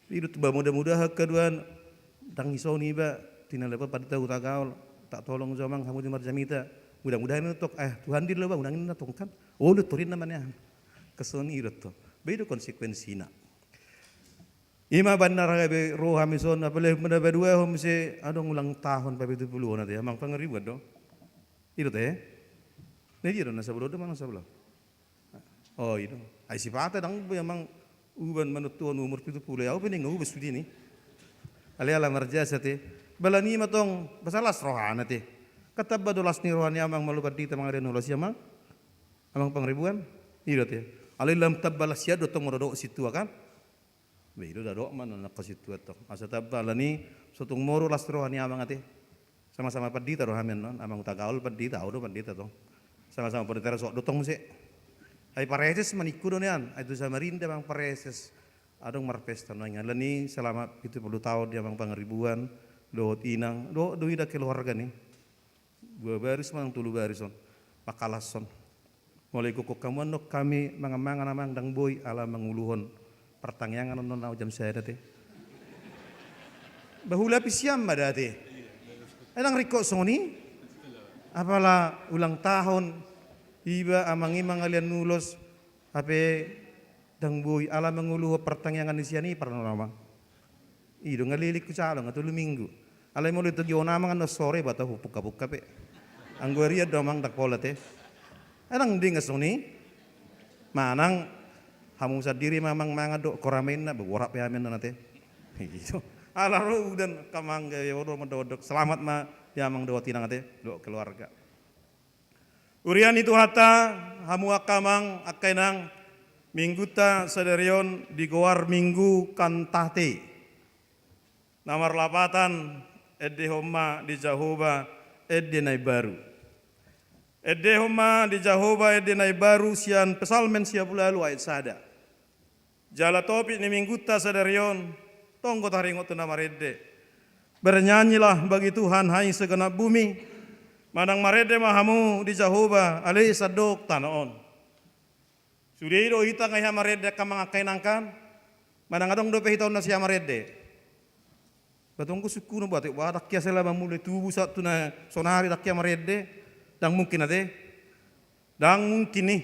I do ba mudah-mudahan kaduan ndang i songon i ba, tinalpon pandita Hutagaol, tak tolong jo amang hamu di marjamita. Mudah-mudahan i tong, eh, Tuhan di loba unang inna tong kan. Olo torinna ma nian. Kan songon i do tong. Ba i do konsekuensina. I ma bahen na ra gabe ro hami son, apalagi muna paduahon muse adong ulang tahun papitupuluhon ate, amang Pangaribuan do. I do te. Na dia do na sabola do manang sabola. Oh, i do. Ai sipata ndang be amang uban manontuhon umur pitu pulu, au pe ninna uban sude ni. Alai ala marjasa te. Ba alani i ma tong, ba sai las rohana te. Kan tamba do las ni roha ni amang molo pandita mangalehon ulos i amang. Amang Pangaribuan. I do te. Alai lam tamba las hian do tong molo didok sintua kan. Ba i do didok ma annon angka sintua tong. Asa tamba alani so tung molo las roha ni amang ate. Sama-sama pandita do hami annon, amang Hutagaol pandita, au do pandita tong. Sama-sama pandita resort do tong muse. Ai pareses ma ningku do nian, ai tu Samarinda amang pareses. Adong marpesta nuaeng alani selama pitu pulu taon di amang Pangaribuan, dohot inang, dohot do ida keluarga ni. Dua baris manang tolu baris on, mangkalashon. Molo ingkon hamu annon hami mangan-mangan amang, ndang boi ala manguluhon partangiangan annon au jam sada te. Bahula pisian ma da te. Ai ndang ringkot songon i. Apala ulang tahun iba amang i mangalian ulos, hape ndang boi ala manguluhon partangiangan ni sian i parnono amang. I do nga leleng hujalo nga tolu minggu. Alai molo itogi on amang annon sore ba tahu pukka-pukka pe. Anggo arian do amang ndang pola te. Ai ndang denggan songon i. Manang hamu sandiri ma amang mangan do, korameinna, borat pe hami annon ate. I do. Ala ro udan kamang gaya oro mandok-dok. Selamat ma di amang dohot inang ate, dohot keluarga. Huria ni Tuhanta, hamu angka amang, angka inang, minggunta sadari on digoar Minggu Kantate. Na marlapatan, endehon ma di Jahowa ende na imbaru. Endehon ma di Jahowa ende na imbaru sian Psalmen sia pulu ualu ayat sada. Jala topik ni minggunta sadari on, tong do taringot tu na marende. Bernyanyilah bagi Tuhan, hai segenap bumi. Manang marende ma hamu di Jahowa, ale sandok tano on. Sude i do hita nga hea marende angka amang angka inang kan. Manang adong dope hita on na sia marende. Ba tong do sungkun, ba tek ba ndang hea selama mulai tubu sahat tu na sonari ndang hea marende. Ndang mungkin ate. Ndang mungkin i.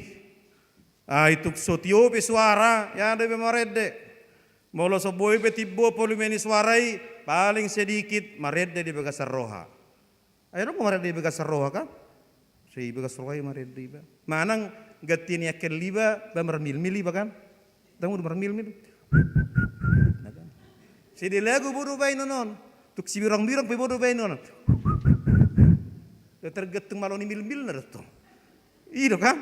Ai tung so tio pe suara, hea dope marende. Molo so boi pe timbo volume ni suara i, paling sedikit marende di bagasan roha. Ai adong do marende di bagasan roha kan? Sai di bagasan roha i marende iba. Manang ganti ni angka liba, ba marmilmil iba kan? Ndang molo marmilmil. Sai di lagu bodo baenon on. Tung sibirong-birong pe bodo baenon on. Tergantung malo ni milmilna do tong. I do kan?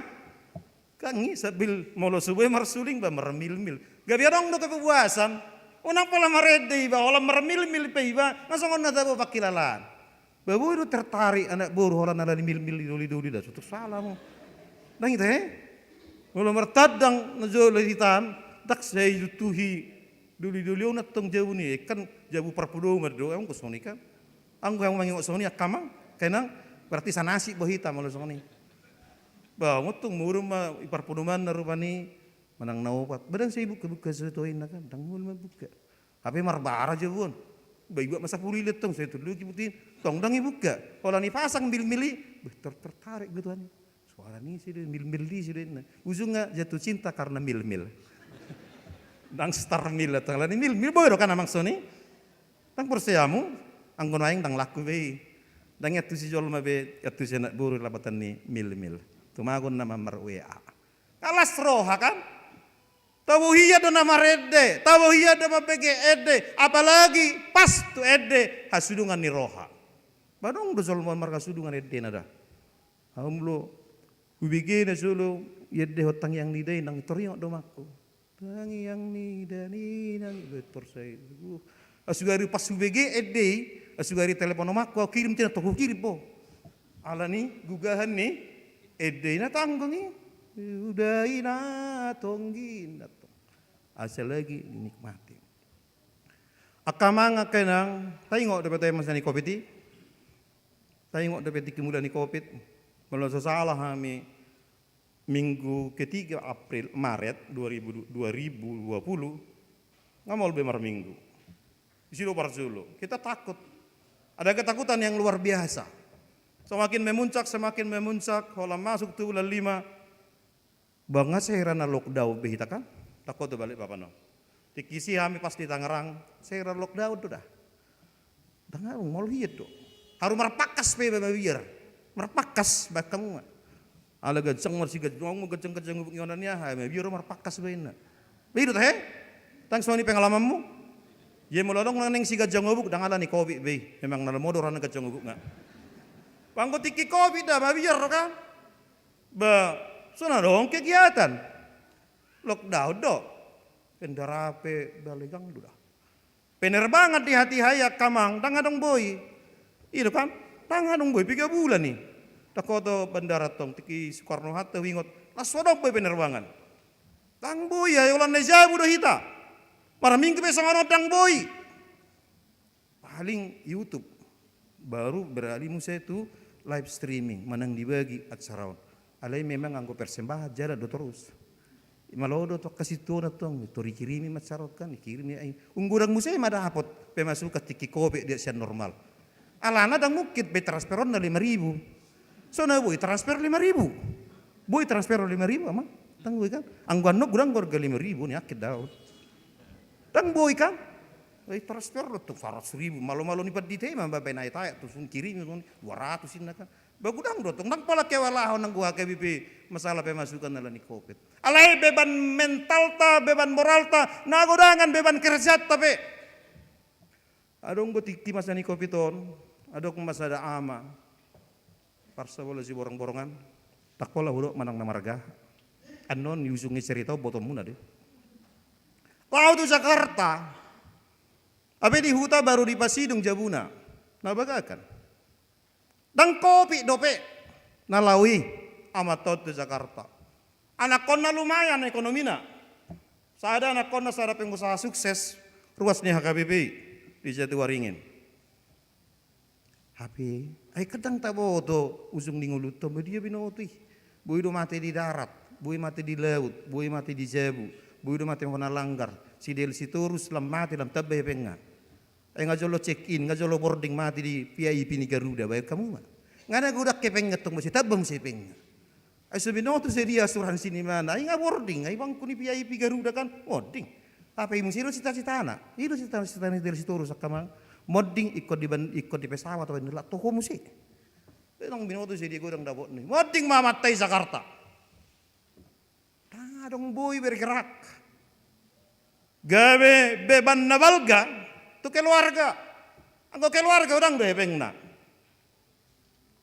Kan i sambil molo so boi marsuling ba marmilmil. Gabe adong do kepuasan. Unang pola marende iba, holan marmilmil pe iba, nga songon na tabo pangkilalaan. Ba boi do tertarik anak boru holan ala ni milmil i doli-doli da, so tung sala hamu. Ndang i tahe? Molo martandang na jolo di hitaan, ndang sai dituntuhi doli-doli on antong jabu ni, kan jabu parpodoman do, anggo songon i kan. Anggo hamu mangingot songon i angka amang, angka inang, berarti sanasib do hita molo songon i. Ba antong modom ma i parpodomanna rupani manang na opat. Ba ndang sai ibuka-buka so tu inna kan, ndang molo mambuka. Hape marbara jabu on. Ba ibuat ma sampulu i antong, sai tolu i buti. Tong ndang ibuka. Holan ipasang milmil i. Bah, ter-, tertarik be Tuhan i. Suara ni si do, milmil ni si do inna. Ujungna jatuh cinta karena milmil. Ndang starmil, ala ni milmil, boi do kan amang songon i. Ndang porsea hamu, anggo nuaeng ndang laku be i. Ndang iantusi jolma be, iantusi anak boru lapatan ni milmil. Tumagon na mamar W A. Nga las roha kan? Tabo hian do na marende, tabo hian do mambege ende, apalagi pas tu ende hasudungan ni roha. Ba adong do jolma marhasudungan endena da. Ahu molo hubege na jolo iendehon tangiang ni ida i, nang taringot do amangku. Tangiang ni ida i nang i, bah, porsea i. Uh. Asugari pas hubege ende i, asugari telepon amangku, ahu kirim, tina tong hukirim bo. Ala ni gugahan ni ende i na tanggong i. Udah i na tonggin na tong. Asa lagi dinikmati. Angka amang, angka inang, taingot dope tu masa ni covid i. Taingot dope tingki mula ni covid. Molo so sala hami minggu ketiga April, Maret dua ribu, dua ribu dua puluh, nga maol be marminggu. Disi do parjolo. Kita takut. Ada ketakutan yang luar biasa. Semakin memuncak, semakin memuncak, holan masuk tu bulan lima, ba nga sahira na lockdown be hita kan? Takut tu balik papan on. Tingki si hami pas di Tangerang, sahira lockdown do da. Ndang adong, maol hian do. Haru marpangkas pe iba mabiar. Marpangkas, bahen hamu ma. Ala ganjang marsiganjang, ganjang-ganjang gubuk ni onan i aha, mabiar do marpangkas baenna. Be i do tahe? Ndang songon i pengalamanmu? Ia molo adong naeng siganjang gubuk, ndang ala ni covid be i. Memang na lomo do rohana ganjang gubuk nga. Ba anggo tingki covid da, mabiar do kan? Ba, so na adong kegiatan. Lockdown do. Kendaraan pe balegang do da. Penerbangan di hatiha i angka amang, ndang adong boi. I do kan? Ndang adong boi, piga bulan i. Ndang huboto bandara tong, tingki Soekarno Hatta huingot. Laos so adong boi penerbangan. Ndang boi, ai holan na jabu do hita. Marminggu pe songon on ndang boi. Paling YouTube. Baru beralih muse tu live streaming, manang dibagi acara on. Alai memang anggo persembahan jalan do torus. Malo do tong kasituan tong, tor dikirimi ma sarokan, dikirimi ai. Unggodang muse ma dapot pemasukan tingki covid dia sian normal. Alana dang mungkin pe transferonna lima ribu. So na boi transfer lima ribu. Boi transfer lima ribu ama. Dang boi kan. Anggo annon godang gorga lima ribu ni akit daon. Dang boi kan. Ai transfer do tu saratus ribu. Malo-malo ni pandita i ma baen ai tayak tu sun kirimi dua ratus inna kan. Ba godang do tong, dang pola kewalahan anggo H K B P masalah pemasukan ala ni covid. Alai beban mentalta, beban moralta, na godangan beban kerjanta pe. Adong do tingki masa ni covid on, adong ma sada ama. Parsabola siborong-borongan, dang pola hudok manang na marga. Annon di ujung ni cerita on botomuna de. Laho tu Jakarta. Hape di huta baru dipasidung jabuna. Na bagak kan. Dang covid dope na laho i amanta on tu Jakarta. Anakkonna lumayan ekonomina. Sada anakkonna sada pengusaha sukses, ruas ni H K B P i di Jatiwaringin. Hape ai kan dang taboto ujung ni ngolunta on, dia binoto i. Boi do mate di darat, boi mate di laut, boi mate di jabu, boi do mate hona langgar, si Delsitoros lam mate lam tamba hepengna. Ai nga jolo check in, nga jolo boarding mate di V I P ni Garuda, baen hamu ma. Nga na godang hepengna tong muse, tamba muse hepengna. Ai so binoto muse dia asuransi ni imana, ai nga boarding, ai bangku ni V I P Garuda kan, monding. Hape i muse do cita-citana, i do cita-citana ni Delsitoros angka amang. Monding ingkon di ban-, ingkon di pesawat, baen na laho toho muse. Dang binoto muse dia godang dapotna i. Monding ma amanta i Jakarta. Dang adong boi bergerak. Gabe beban na balga tu keluarga. Anggo keluarga godang do hepengna.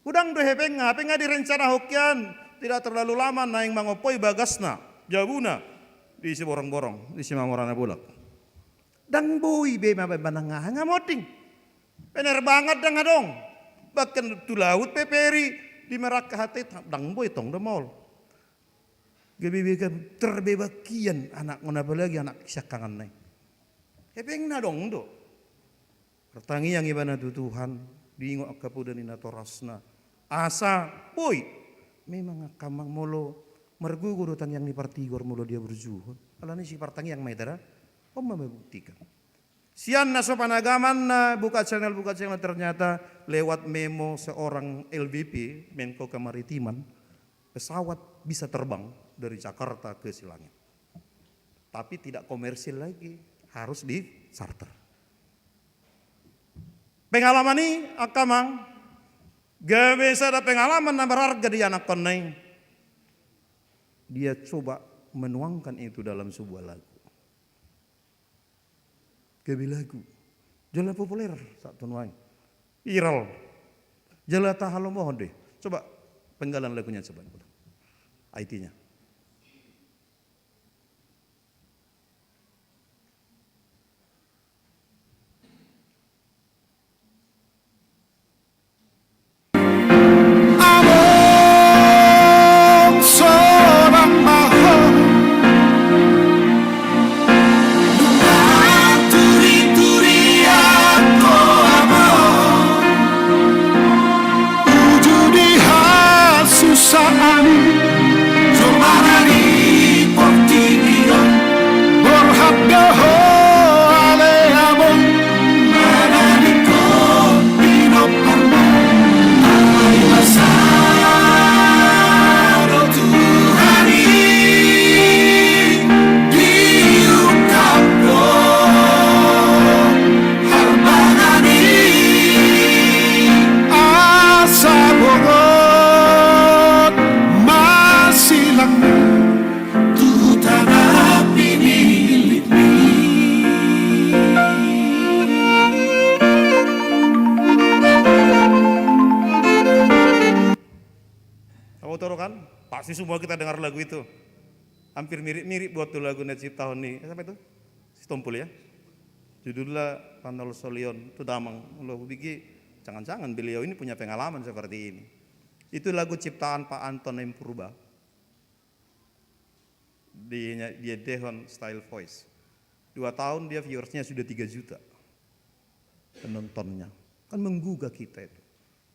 Godang do hepengna, hape nga direncanahon hian, tidak terlalu lama naeng mangompoi bagasna, jabuna, di siborong-borong, di Simamora na bolak. Dang boi be ma baen manang aha, nga monding. Penerbangan dang adong. Bahkan tu laut pe peri di Merak ke H T, dang boi tong do maol. Gabe be gabe terbeban hian anakna on, apalagi anak siangkanganna i. Hepengna adong do. Martangiang ibana tu Tuhan, diingot angka poda ni natorasna. Asa boi. Memang angka amang molo margogo do tangiang ni partigor molo dia burjuhon. Alani i sipartangiang ma hita da. On ma membuktikan. Sian na so panagamanna buka channel, buka channel, ternyata lewat memo seorang L B P, Menko Kemaritiman, pesawat bisa terbang dari Jakarta ke Silangit. Tapi tidak komersil lagi, harus di charter. Pengalaman i angka amang, gabe sada pengalaman na berharga di anakkonna i. Dia coba menuangkan itu dalam sebuah lagu. Gabe lagu. Jala populer saat tu nuaeng. Viral. Jala tahalomohon do i. Coba penggalan lagunya coba. I T-nya. Among sonang ma ho. Nunga turi-turi angka among. Uju di hasusaan. Jomara di portibi on. Borhat do ho ale among. Manadingkon pinompar ma. Ai masa do Tuhan i diungkap do harbangan i. Asa bongot ma Silang tu tanah pinilitmi. Kamu tahu kan? Pasti semua kita dengar lagu itu. Hampir mirip-mirip buat tu lagu na diciptahon ni, eh, siapa itu? Sitompul ya. Judulna Panolsolion. Tu damang, molo hubege, jangan-jangan beliau ini punya pengalaman seperti ini. Itu lagu ciptaan Pak Anton M Purba. Di, diendehon Style Voice. Dua tahun dia viewersnya sudah tiga juta penontonnya. Kan menggugah kita itu.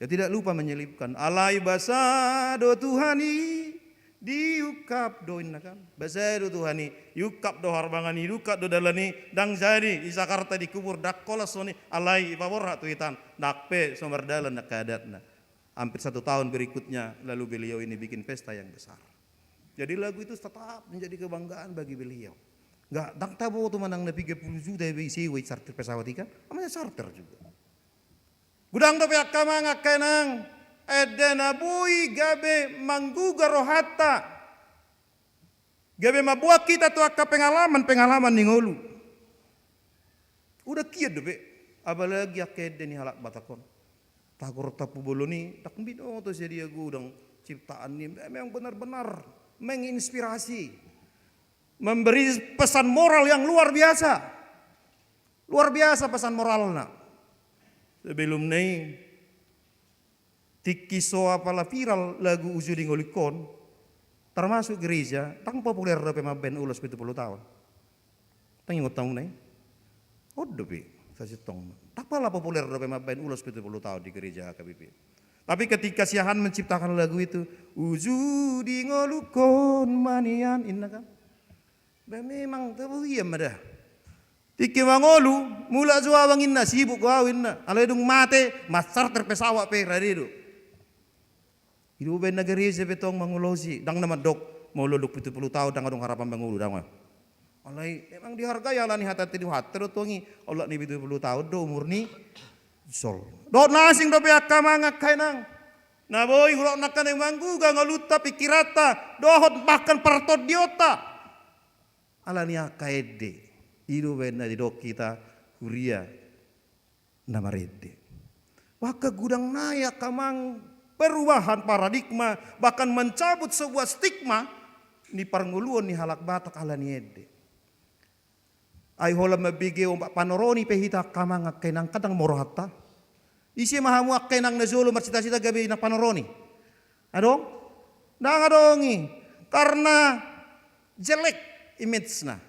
Ya tidak lupa menyelipkan, alai basa do Tuhan i Diungkap do inna kan. Basa do Tuhan i, iungkap do harbangan i, diungkap do dalan i, ndang jadi i Jakarta dikubur, ndang holan songon i, alai ipaborhat tu hita an, ndang pe so mardalan angka adatna. Hampir satu tahun berikutnya, lalu beliau ini bikin pesta yang besar. Jadi lagu itu tetap menjadi kebanggaan bagi beliau. Nggak, ndang taboto manang na piga pulu juta be disewa i charter pesawat i kan, namanya charter juga. Godang dope angka amang angka inang, ende na boi gabe mangguga rohanta, gabe mamboan hita tu angka pengalaman-pengalaman ni ngolu. Godang hian dope, apalagi angka ende ni halak Batak on. Tagoran Tampubolon i, ndang binoto sadia godang ciptaan ni, memang benar-benar menginspirasi, memberi pesan moral yang luar biasa. Luar biasa pesan moralna. Sebelumna i, tingki so apala viral lagu Uju di Ngolungkon, termasuk gereja, ndang populer dope mambaen ulos pitu pulu taon. Ndang ingot hamu na i? On dope, sasintongna. Ndang pala populer dope mambaen ulos pitu pulu taon di gereja H K B P. Tapi ketika si Ahan menciptakan lagu itu, Uju di Ngolungkon ma nian, inna kan. Ba memang tabo hian ma da. Tingki mangolu, mulak jo abang inna, sibuk do au inna. Alai dung mate, mancharter pesawat pe rade do. I do umbahen na gereja pe tong mangulosi, ndang na mandok, molo dung pitu pulu taon ndang adong harapan mangolu, ndang. Alai memang dihargai alani hata ni Tuhanta do tong i, olat ni pitu pulu taon do umur ni Sol. Dohot na asing dope angka amang angka inang. Na boi hudok nangkaning mangguga ngolunta, pingkiranta, dohot bahkan partondionta. Alani angka ende, i do umbahen na didok hita huria na marende. Bahkan godang nai angka amang perubahan paradigma, bahkan mencabut sebuah stigma ni parngoluon ni halak Batak alani ende. Ai holan mambege ombak Panoroni pe hita angka amang angka inang, ndang molo rohanta. Ise ma hamu angka inang na jolo marcita-cita gabe na Panoroni? Adong? Ndang adong i. Karena jelek image-na.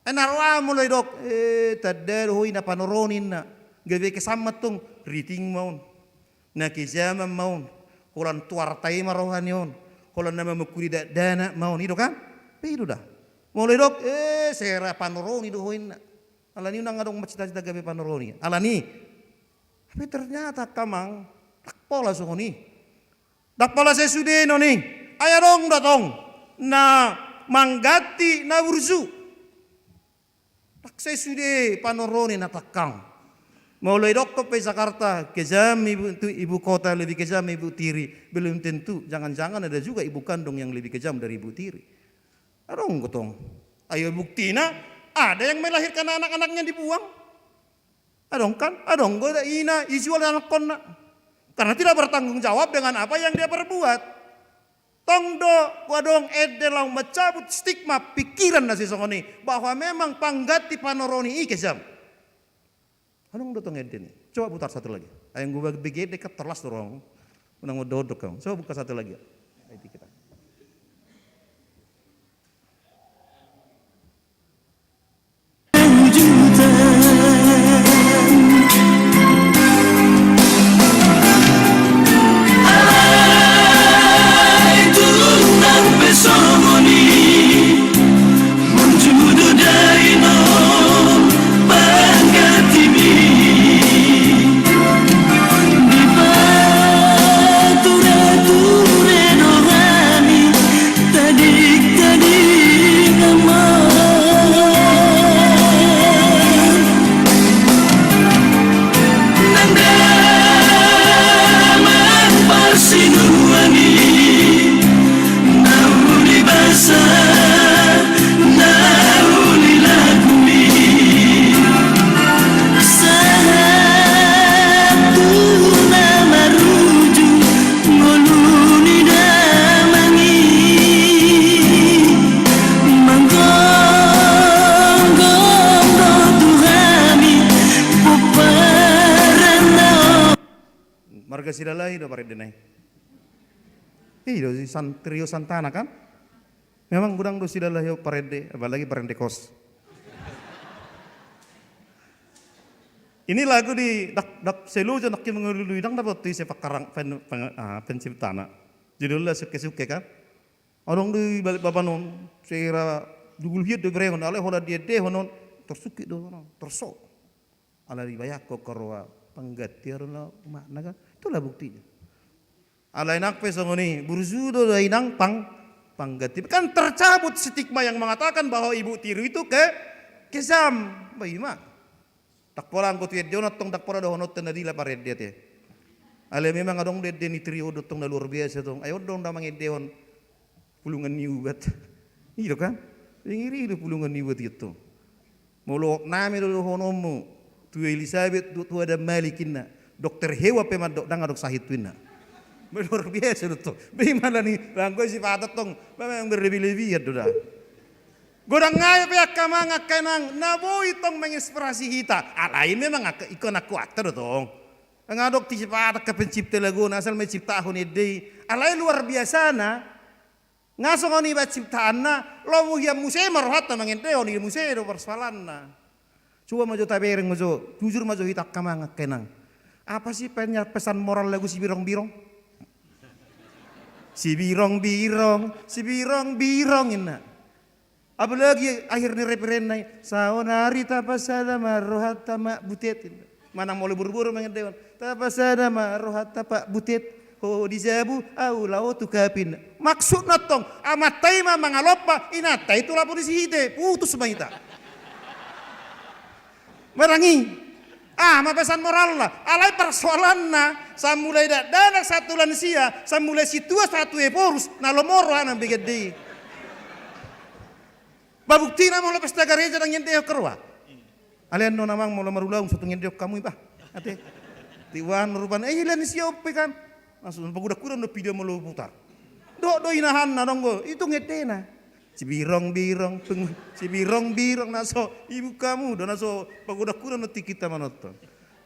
Ai na ro au molo didok, eh, tanda do ho i na Panoroni inna. Gabe kesamma tong, riting ma on. Na kejaman ma on. Holan tuarta i ma roha ni on. Holan na mamungkuni dakdanak ma on. I do kan? Pe i do da. Molo didok, eh, sera Panoroni do ho inna. Alani i ndang adong marcita-cita gabe Panoroni. Alani i. Tapi ternyata angka amang, ndang pola songon i. Ndang pola sesudena on i. Ai adong do tong na mangganti na burju. Ndang sesude Panoroni na tangkang. Molo didokkon pe Jakarta kejam ibu, tu ibu kota, lebih kejam ibu tiri, belum tentu, jangan-jangan ada juga ibu kandung yang lebih kejam dari ibu tiri. Adong do tong. Ai buktina, ada yang melahirkan anak-anaknya dibuang. Adong kan? Adong do ina ijual anakkonna. Karena tidak bertanggung jawab dengan apa yang dia perbuat. Tong do, adong ende laho mencabut stigma pikiran na sisongon i, bahwa memang pangganti Panoroni i kejam. Adong do tong ende ni. Coba putar satu lagi. Ai anggo bege ende kan terlas do roham. Unang ondok-ondok hamu. Coba buka satu lagi. Ai di kita. Tading-tading ma. Nang damang parsinuan i, na uli basa, na uli lagu i. Sahat tu na marujung ngolu ni damang i, manggonggong do tu hami pomparan na on. Marga Silalahi do parende na i. I do si San-, trio Santana kan? Memang godang do Silalahi on parende, apalagi parende kos. Ini lagu di dak, dak seluju nak mengelului dang dapat tu isi pakarang pen, pen, ah, penciptana. Judulnya Suke-Suke kan? Adong do di Balikpapan on, sera dugul hian do berengon, alai holan diendehon on, tarsungkit do on, tarso. Ala dibayangkon haroa panggantian do na umakna kan. Itulah buktinya. Alai nang pe songon i, burju do da inang pang, pangganti. Kan tercabut stigma yang mengatakan bahwa ibu tiri itu ke, kejam. Bah, ima. Ndang pola anggo tu ende on antong ndang pola dohononta na dila parende ate. Alai memang adong do ende ni tiri on do antong na luar biasa tong. Ai on do ndang mangendehon pulungan ni ubat. I do kan? Iri do pulungan ni ubat i antong. Molo name do dohononmu tu Elisabet do tu Adam Malik inna. Dokter hewan pe mandok ndang adong sahit tu inna. Bah, luar biasa do tong. Bah, ima alani, anggo sipata tong, memang berlebih-lebihan do da. Godang nai pe angka amang angka inang, na boi tong menginspirasi hita. Alai memang angka, ingkon angka ate do tong. Nga adong tu sipata angka pencipta lagu on, asal ma diciptahon ende i. Alai luar biasana, nga songon i baen ciptaanna, lomo hian muse ma rohanta mangendehon, i muse do persoalanna. Coba ma jo tabereng ma jo, jujur ma jo hita angka amang angka inang. Apa sih pennya-, pesan moral lagu Sibirong-birong? Sibirong-birong, sibirong-birong inna. Apalagi akhir ni refrenna i, saonari tapasada ma rohanta Mak Butet inna. Manang molo boru-boru mangendehon, tapasada ma rohanta Pak Butet. Ho di jabu, au laho tu kapin. Maksudna tong, amanta i ma mangalompa, inanta i tu lapo ni Sihite, putus ma hita. Barang i, aha ma pesan moralna? Alai persoalanna, sai mulai dakdanak sahat tu lansia, sai mulai sintua sahat tu Ephorus, na lomo rohana mambege ende i. Bah, buktina molo pesta gareja ndang diendehon haroa. Alai annon amang molo marulaon so tung endehon hamu i bah. Ate. Tiuan rupana, eh, lansia on pe kan. Langsung pagodang-godang do video molo putar. Dohot do inahanna adong do, i tung endena. Sibirong-birong, tung, sibirong-birong, na so, ibu hamu do, na so, pagodang-godang do tingkinta manonton.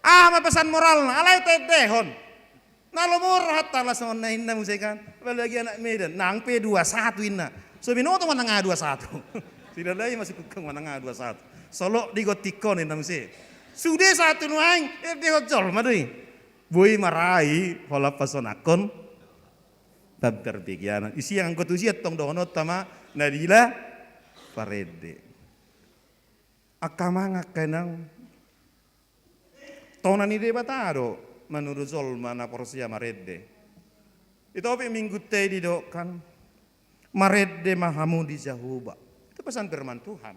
Aha ma pesan moralna, alai taendehon. Na lomo rohanta laos songon na inna muse kan. Apalagi anak Medan, nang pe dua satu inna. So binoto manang aha dua satu. Silalai masih kukang manang aha dua satu. Solot di gotikon inna muse. Sude satu nuaeng, endehon jolma do i. Boi ma ra i, holan pasonanghon. Pamparbegean. Isi anggo tusi antong dohononta ma, na dila, parende. Angka amang angka inang. Tona ni Debata do, manuru jolma na porsea marende. Ito pe minggunta i didok kan, marende ma hamu di Jahowa. Itu pesan firman Tuhan.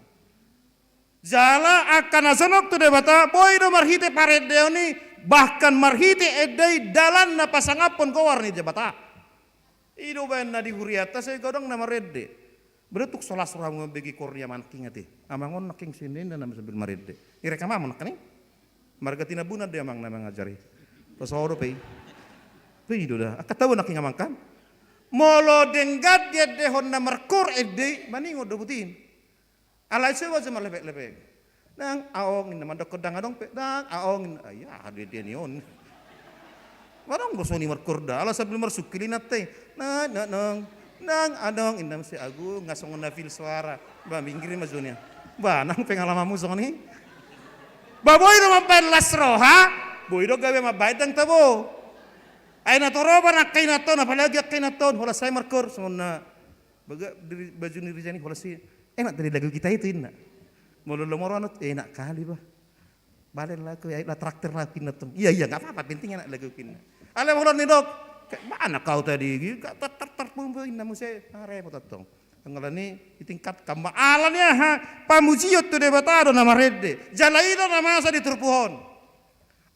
Jala angka na jonok tu Debata, boi do marhite parendeon i, bahkan marhite ende i dalan na pasangaphon goar ni Debata. I do baen na di hurianta sai godang na marende. Berarti tung so las rohamu mambege kornia ma nangkin ate. Amang on nangkin sini na sambil marende. Irekam amang nangkin i. Marga Tinambunan do amang na mangajari. Paso do pe i. Pe i do da. Angka tabo nangkin amang kan. Molo denggan diendehon na markoor ende i, maningon do buti. Alai so iba so marlepek-lepek. Nang aong inna, mandok ndang adong pe, nang aong inna. Ai aha do dia ni on. Manang do songon i markoor da, ala sambil marsungkil inanta i. Nang, nang, nang, nang adong inna muse, agu nga songon na feel suara. Ba minggir ma jo nian. Ba nang pengalamanmu songon i. Ba boi do mambaen las roha, boi do gabe mambaen ndang tabo. Ai na torop angka inanta on, apalagi angka inanta on, holan sai markoor songon na Baga diri, baju ni Rizani holas i, enak dari lagu kita itu inna. Molo lomo roha na, enak kali bah. Balen lagu, ya, lah traktir lagu inna tong. Iya, iya, nggak apa-apa, penting enak lagu inna. Alai molo nidok, kayak mana kau tadi? Tar, tar, tar, pum, pum, inna muse, ah, repot tong. Alani ditingkatkan ma, alani aha, pamujion tu Debata do na marende. Jala i do na masa di turpuk on.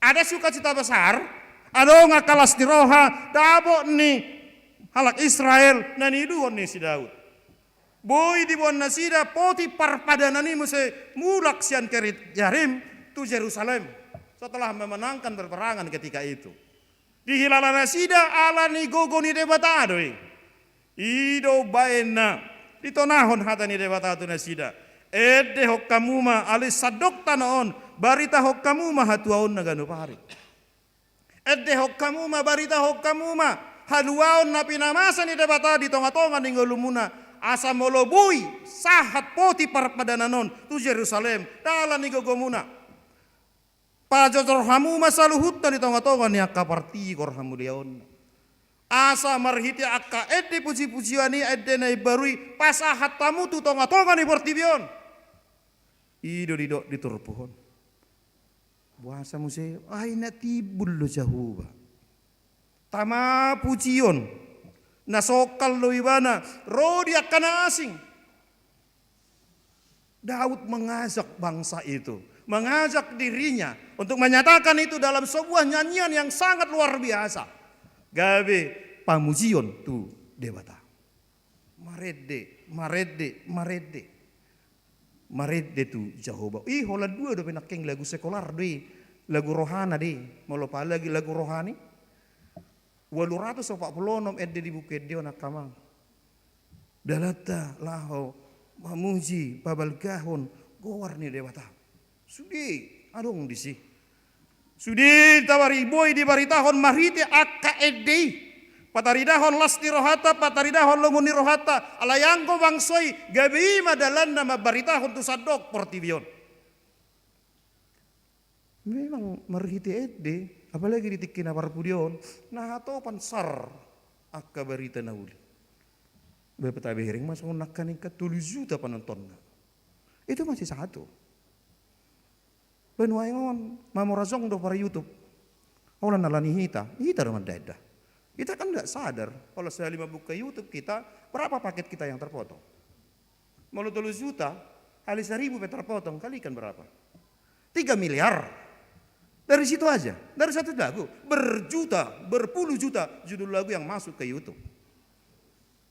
Ada sukacita besar, adong angka las ni roha, dapot ni halak Israel na niuduhon ni si Daud. Boi diboan nasida poti parpadanan i muse mulak sian Kiriat Jearim tu Jerusalem setelah memenangkan peperangan ketika itu. Dihilala nasida ala ni gogo ni Debata do i. I do baenna, ditonahon hata ni Debata tu nasida. Endehon hamu ma, alai sandok tano on, baritahon hamu ma hatuaonna ganup ari. Endehon hamu ma, baritahon hamu ma, haluaon na pinamasa ni Debata di tonga-tonga ni ngolumuna, asa molo boi sahat poti parpadanan on tu Jerusalem, dalan ni gogomuna. Pajojor hamu ma saluhutna di tonga-tonga ni angka partigor hamuliaonna. Asa marhite angka ende pujipujian i, ende na imbaru i, pasahat hamu tu tongatonga ni portibi on. I do didok di turpuk on. Boasa muse? Ai na timbul do Jahowa. Tama pujion. Na songkal do ibana ro di angka na asing. Daud mengajak bangsa itu, mengajak dirinya untuk menyatakan itu dalam sebuah nyanyian yang sangat luar biasa. Gabe pamujion tu Debata. Marende, marende, marende. Marende tu Jahowa. I holan dua dope nangkin, lagu sekular do i, lagu rohana do i. Molo apalagi lagu rohani. Ualu ratus opat pulu onom ende di buku ende on angka amang. Dalanta laho mamuji, pabalgahon goar ni Debata. Sude adong disi. Sude tabari, boi dibaritahon marhite angka ende i. Pataridahon las ni rohanta, pataridahon lungun ni rohanta. Alai anggo bangso i, gabe i ma dalanna mambaritahon tu sandok portibi on. Memang marhite ende, apalagi di tingki na parpudi on, na hatopan sar angka barita na uli. Bapa tabereng ma songon nangkaning kan tolu juta panontonna. Itu masih satu. Banuaeng on, mamora jong do par YouTube. Holan alani hita, hita do mandainda. Kita kan nggak sadar, kalau sehari membuka YouTube kita, berapa paket kita yang terpotong? Molo tolu juta, kali seribu pe terpotong, kalikan berapa? Tiga miliar. Dari situ aja, dari satu lagu, berjuta, berpuluh juta judul lagu yang masuk ke YouTube.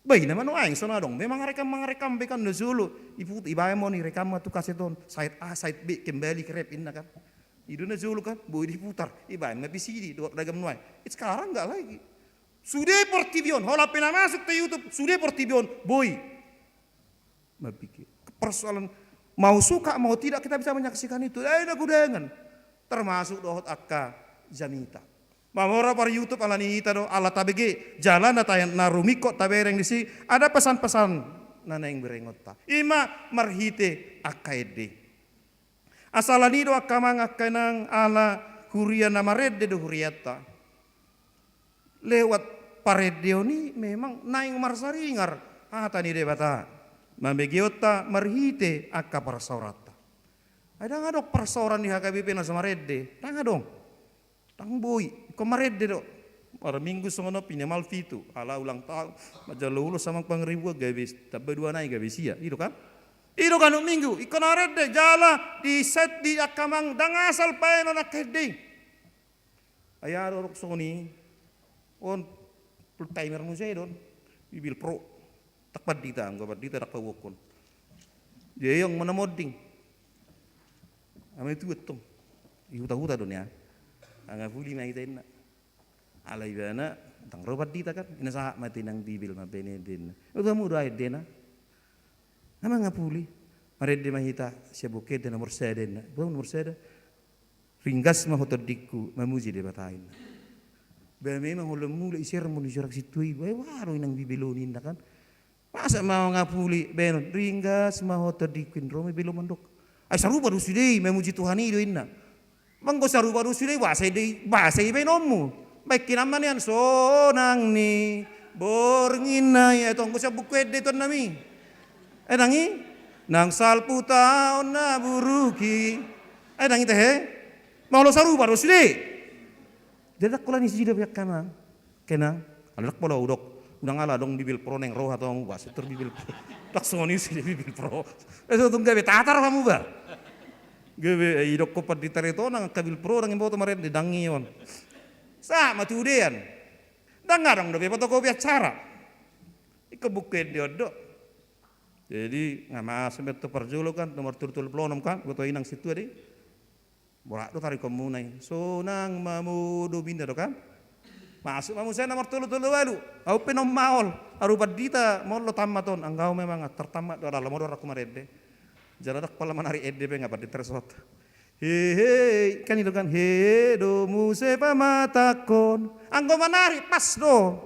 Baen ma nuaeng songon adong. Memang rekam, mangarekam be kan na jolo. Iput-, ibaen ma on, irekam ma tu kaset on. Side A, side B, kembali ke rap inna kan. I do na jolo kan, boi diputar. Ibaen ma V C D, dohot ragam nuaeng. Sekarang nggak lagi. Sude portibi on, holan pe na masuk tu YouTube, sude portibi on, boi. Mapikir. Persoalan mau suka, mau tidak, kita bisa menyaksikan itu. Ai na gudangan. Termasuk dohot angka jamita. Mamora par YouTube alani hita do, ala tabege, jala na ta-, na rumingkot tabereng disi, ada pesan-pesan na naeng berengonta. I ma marhite angka ende. Asa alani do angka amang, angka inang, ala huria na marende do hurianta. Lewat parendeon i memang naeng marsaringar hata ni Debata. Mambegeonta marhite angka parsaoranta. Ai ndang adong parsaoran di H K B P na so marende. Ndang adong. Ndang boi, ingkon marende do. Marminggu songon on minimal pitu, ala ulang tahun, manjalo ulos amang pangaribuan gabe tamba dua nai gabe sia, i do kan? I do ganup minggu, ingkon marende, jala di set di angka amang, ndang asal baenon angka ende i. Ai adong songon i, on full timer muse do on, Bibel Pro. Ndang pandita, anggo pandita ndang paboahon. Dia yang mana monding. Ama itu betul. Ihuta-huta do nia. Angapuli ma hita inna. Ala ibana, ndang ro pandita kan. Inna sahat ma ate nang Bibel ma bene denna. Uta muda ai dena. Nama ngapuli. Marende ma hita, siap buke dena nomor sada inna. Bang nomor sada. Ringgas ma ho tondingku, mamuji Debata inna. Ba memang holan mulak i sermon i sorak sintua i, ba waro inang Bibel on inna kan. Masa ma ngapuli baenon, ringgas ma ho tondingku inna, ro ma Bibel on mandok. Ai sarupa do sude i, mamuji Tuhan i do inna. Manggo sarupa do sude i, boasa i, boasa i baenonmu. Baen hian ma nian, sonang ni borngin na i, ai tong, boasa buku ende tu annami. Ai ndang i, nang salpu taon na buruk i. Ai ndang i tehe. Molo sarupa do sude. Jadi ndang holan i sida pe angka amang. Kena. Ala ndang pola hudok. Unang ala adong Bibel Pro naeng ro hatamu, ba sintor Bibel Pro. Ndang songon i sida Bibel Pro. Eh, so tung gabe tatar hamu ba. Gabe, eh, idokkon pandita reto nang angka Bibel Pro, ndang imboto marende, ndang i on. Sahat ma tu udean. Ndang adong dope fotokopi acara. Ingkon buku ende on do. Jadi, nga masuk ma tu parjolo kan, nomor tolu tolu pulu onom kan, boto inang sintua do i. Borat do taringot muna i. Sonang ma modom inna do kan. Masuk ma muse nomor tolu tolu ualu. Au pe naung maol. Aru pandita, molo tammat on. Anggo au memang tartammat do, ala lomo do arangku marende. Jala ndang pola manarik ende pe nga pandita resort. Hehe, kan i do kan. Hehe do muse pamatangkon. Anggo manarik, pas do.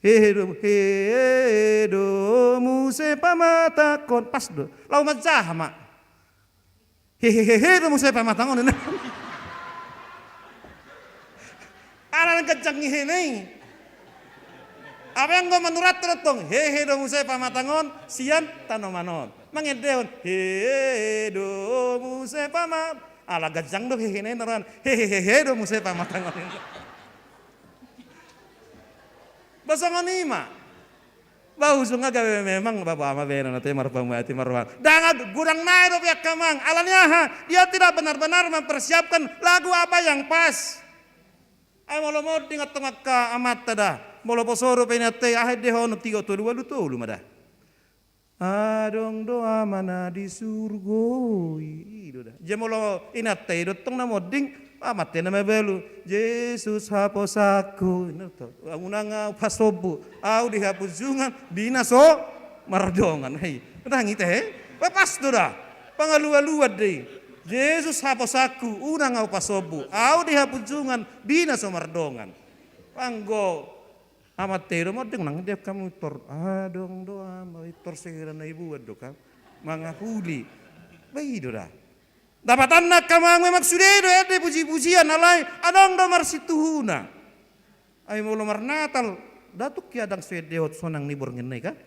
Hehe do, hehe do muse pamatangkon. Pas do. Laho manjaha ma. Hehehehe do muse pamatangkon. Ala na ganjang i hena i. Tapi anggo manuranta do tong, hehe do muse pamatang on sian tanoman on. Mangendehon, hehe do muse pamatang. Ala ganjang do hehe na i na roan. Hehehe do muse pamatang on. Ba songon i ma. Ba ujungna gabe memang ba boha ma bahenon ate marpamuati marroha. Ndang godang nai dope angka amang. Ala ni aha? Dia tidak benar-benar mempersiapkan lagu apa yang pas. Ai molo monding antong angka amanta da. Molo poso dope inanta i, aha endehon, tiga tolu ualu tolu ma da. Adong do Amana di surgo i. I do da. Jadi molo inanta i do tong na monding, amanta i na mabalu. Jesus haposanku. Unang au pasombu. Au di hapunjungan, bina so mardongan. Hei, ndang ita he. Pas do da. Pangalualuan do i. Jesus haposanku, unang au pasombu. Au di hapunjungan, bina so mardongan. Anggo amanta i do monding, unang dia kamu tor. Adong do ama, tor sehera na ibuan do kam. Mangapuli. Ba i do da. Dapatanna angka amang memang sude do ende puji-pujian alai adong do marsituhuna. Ai molo marnatal, ndang tung hea ndang so endehon sonang ni borngin na i kan.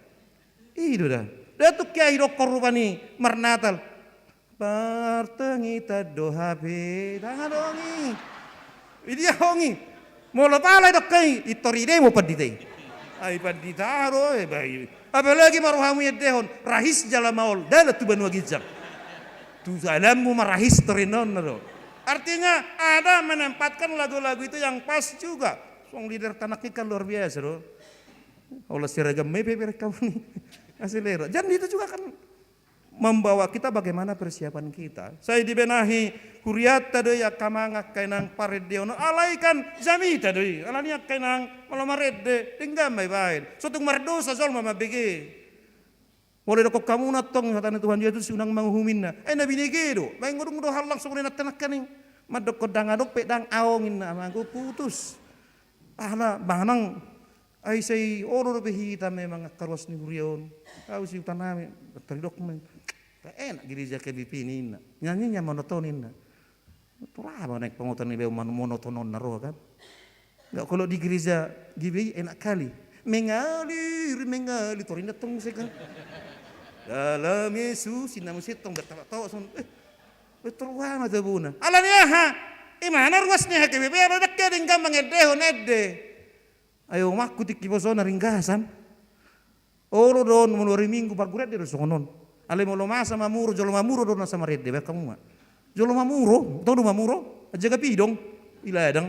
I do da. Ndang tung hea idokkon rupani marnatal. Partangitan do hape, ndang adong i. Idia hong i. Molo pala idok i, intor idemo pandita i. Ai pandita do, e, ba i. Apalagi ma rohamu iendehon, rahis jala maol, dalan tu banua ginjang. Tu jalanmu ma rahis torinonna do. Artinya, ada menempatkan lagu-lagu itu yang pas juga. Song leader tanak i kan luar biasa do. Olah seragam me peper kamu ni. Aselera. Jadi itu juga kan membawa kita bagaimana persiapan kita. Sai dibenahi hurianta do i angka amang angka inang parendeon. Alai kan jamita do i. Alani angka inang molo marende, denggan ma ibaen. So tung mardosa jolma mambege. Molo idokkon hamu na tong hata ni Tuhan Jesus unang manguhumi ninna. Ai na binege do. Baen godung do hallang songon i na tenangkan i. Mandokkon ndang adong pe ndang aong inna amangku putus. Ala manang Ai sai olo dope hita memang angka ruas ni huria on. Au si utanami, taridok ma. Enak gereja K B P ninna. Nyanyinya monoton ninna. Tura ma naik pangotan ni beu monotononna roha kan. Enggak kalau di gereja G B I enak kali. Mengalir, mengalir. Torinda tong muse kan. Dalam Yesus, inna muse tong bertawa-tawa son. Eh, betul ma tabuna. Alani aha? Imana ruas ni H K B P, ala dakka denggan mangendehon ende. Ai omakku tingki poso na ringgasan. Olo do on molo ari Minggu pargurende do songon on. Alai molo masa mamuro, jolo mamuro do na samarende, baen hamu ma. Jolo mamuro, tau do mamuro, ajaga pidong, i ladang.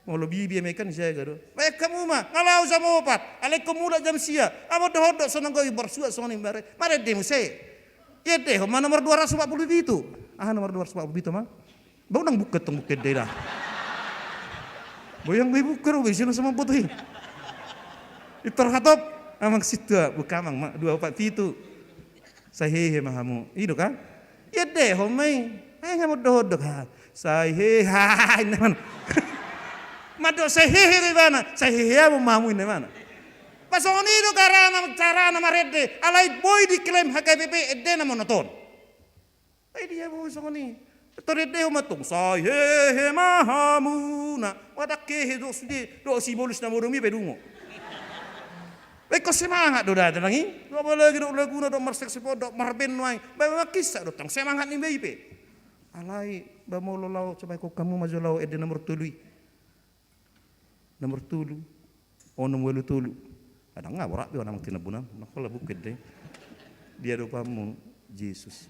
Molo bibi eme ikan siaga do. Baen hamu ma, nga laho jam opat, alai ingkon mulak jam sia. Amondok-ondok songon i, marsuat songon i, mare-, marende muse. Iendehon ma nomor dua ratus empat puluh pitu. Aha nomor dua ratus empat puluh pitu ma? Ba unang buka tong buka ende da. Boyang be buka ro be sino sama boto i. Itor hatop amang situa buka amang ma dua opat pitu. Sai hehe ma hamu. I do kan? Iendehon ma i. Ai hamu dohot do kan. Sai hehe. Inna mana? Mandok sai hehe do ibana. Sai hehe hamu ma hamu inna mana? Pas songon i do carana, carana marende. Alai boi diklaim H K B P endena monoton. Ai dia boi songon i. Tarende ho ma tong sai hehe ma hamuna. Wadang hehe do sude do si bolus na modom i pe dungo. Ingkon semangat do da tenang i. Do apalagi do laguna do marsaksipon do marband nuaeng. Ba memang kissa do tong semangat ni ba i pe. Alai ba molo laho coba ikon hamu ma jo laho ende nomor tolu i. Nomor tolu, onom ualu tolu. Adang nga borat be onom tinabunam, na pola buka ende. Di adopanmu Jesus.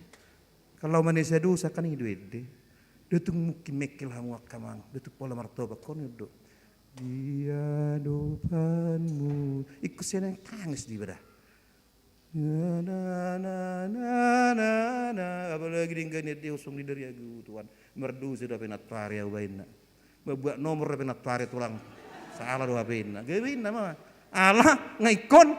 Kalau manesa dosa kan i do ende. Datung mungkin mekkel hamu angka amang, datung pola martobat kon i do. Di adopanmu. Ingkon senang tangis di badah. Na, na, na, na, na, na. Apalagi denggan i ende, osong di dari agu Tuhan. Mardosa do hape nantoari au baenna. Mambuat nomor do hape nantoari tulang. Salah do hape inna. Gabe inna ma. Ala nga ingkon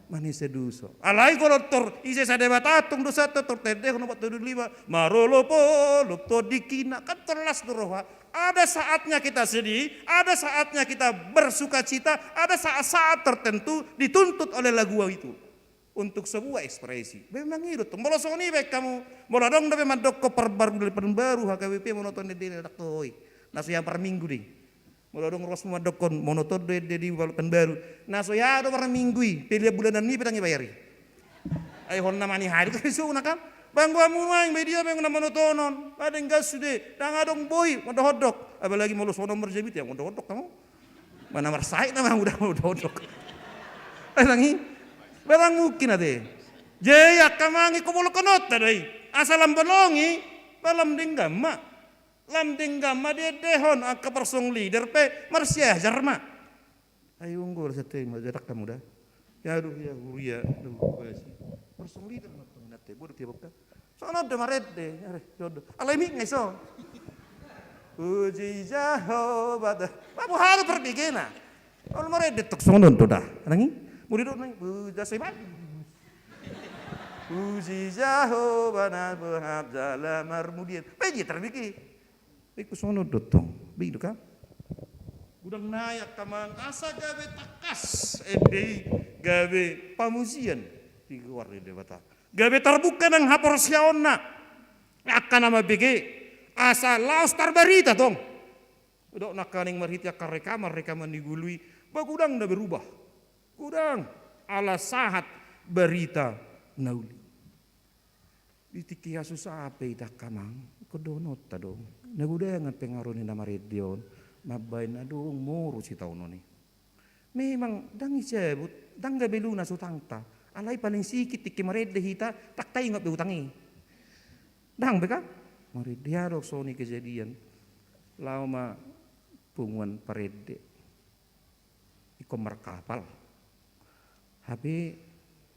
manesa dosa. Alai ingkon tor ise sada Debata antong dosanta tor tendehon opat tolu lima. Marolopolop tondingkina. Kan tor las do roha. Ada saatnya kita sedih, ada saatnya kita bersukacita, ada saat-saat tertentu dituntut oleh lagu itu. Untuk sebuah ekspresi. Memang i do tong. Molo songon i baen hamu. Molo adong dope mandokkon parbaru dari Pekanbaru, H K B P, molo tong di daerah dakto i. Na so yang parminggu do i. Molo adong ruasmu mandokkon, monoton do ende di Pekanbaru. Na so hea do marminggu i, pe liat bulanan ni pe ndang dibayari. Ai hona manihari tu isuna kan. Banggo hamu nuaeng, baen dia pe na monotonon. Ba denggan sude, ndang adong boi mandokhondok. Apalagi molo songon marjamita, ya mandokhondok hamu. Mana marsahit nama udah mandokhondok. Ai ndang i. Ba ndang mungkin ate. Jadi angka amang, ingkon bolongkononta do i. Asa lam bolong i, ba lam denggan ma. Lam denggan ma diendehon, angka parsonglider pe marsiajar ma. Ai unggul sate ma, jadak hamu da. Ya aduh, ya huria, aduh, basi. Parsonglider ma tong inanta, bodo tiap waktu. Songon on do marende, are, jondo. Alai mik ngai so. Puji Jahowa, da. Ba boha do parbegena. Olo marende tong songon on do da. Ndang i, muli do nai, puja soi ba. Puji Jahowa na bohap jala marmudian. Pe dia tarbege. Ingkon songon on do tong. Be i do kan. Godang nai angka amang, asa gabe tangkas ende i, gabe pamujian di goar ni Debata. Gabe tarbuka nang haporseaonna angka na mambege, asa laos tarbarita tong. Dok nangkaning marhite angka rekaman, rekaman ni ngolu i, ba godang na berubah. Godang ala sahat barita na uli. Di tingki hasusahan pe hita angka amang, ingkon dohononta do. Na godang pengaruh ni na marende on, mambaen adong moru sitaonon i. Memang ndang i sabut, ndang gabe lunas utangta. Alai paling singkit tingki marende hita, ndang taingot be utang i. Ndang be kan? Marende, adong songon i kejadian. Laho ma punguan parende. Ingkon markapal. Hape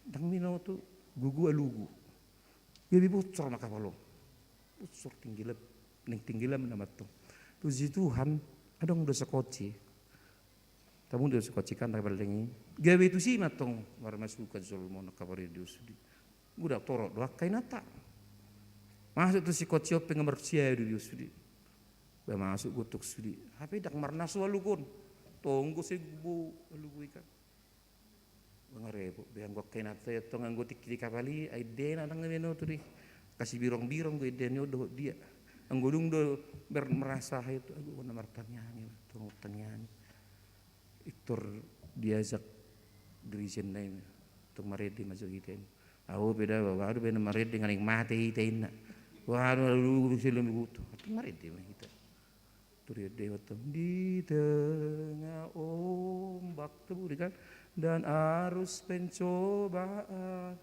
ndang binoto, gogo alugu. Gabe bocor ma kapal on. Bocor, tinggilam, naeng tinggilam nama tong. Puji Tuhan, adong do sekoci. Tamu do sekoci kan, na paling i. Gabe tusi ma tong marmasukan jolma on angka parende on sude. Godang torop do angka inanta. Masuk tu sekoci on pe nga marsiadu do sude. Ba masuk gotong sude. Hape ndang marnaso alugu on. Tonggo sai gogo alugu i kan. Ba nga repot be anggo angka inanta i tong, anggo tingki di kapal i, ai endena ndang na binoto do i. Angka sibirong-birong do endena i on dohot dia. Anggo dung do ber-, merasa hayu tu, aduh, na martangiang i, tong tangiang i. Pintor diajak dirijenna i, tong marende ma jo hita i. Ahu pe da, ba, aduh, baen marende nga naeng mate hita inna. Waduh, aduh, aduh, aduh, aduh, aduh, marende ma hita. Turian Dewa tong di tengah ombak, tu buri kan, dan arus pencobaan.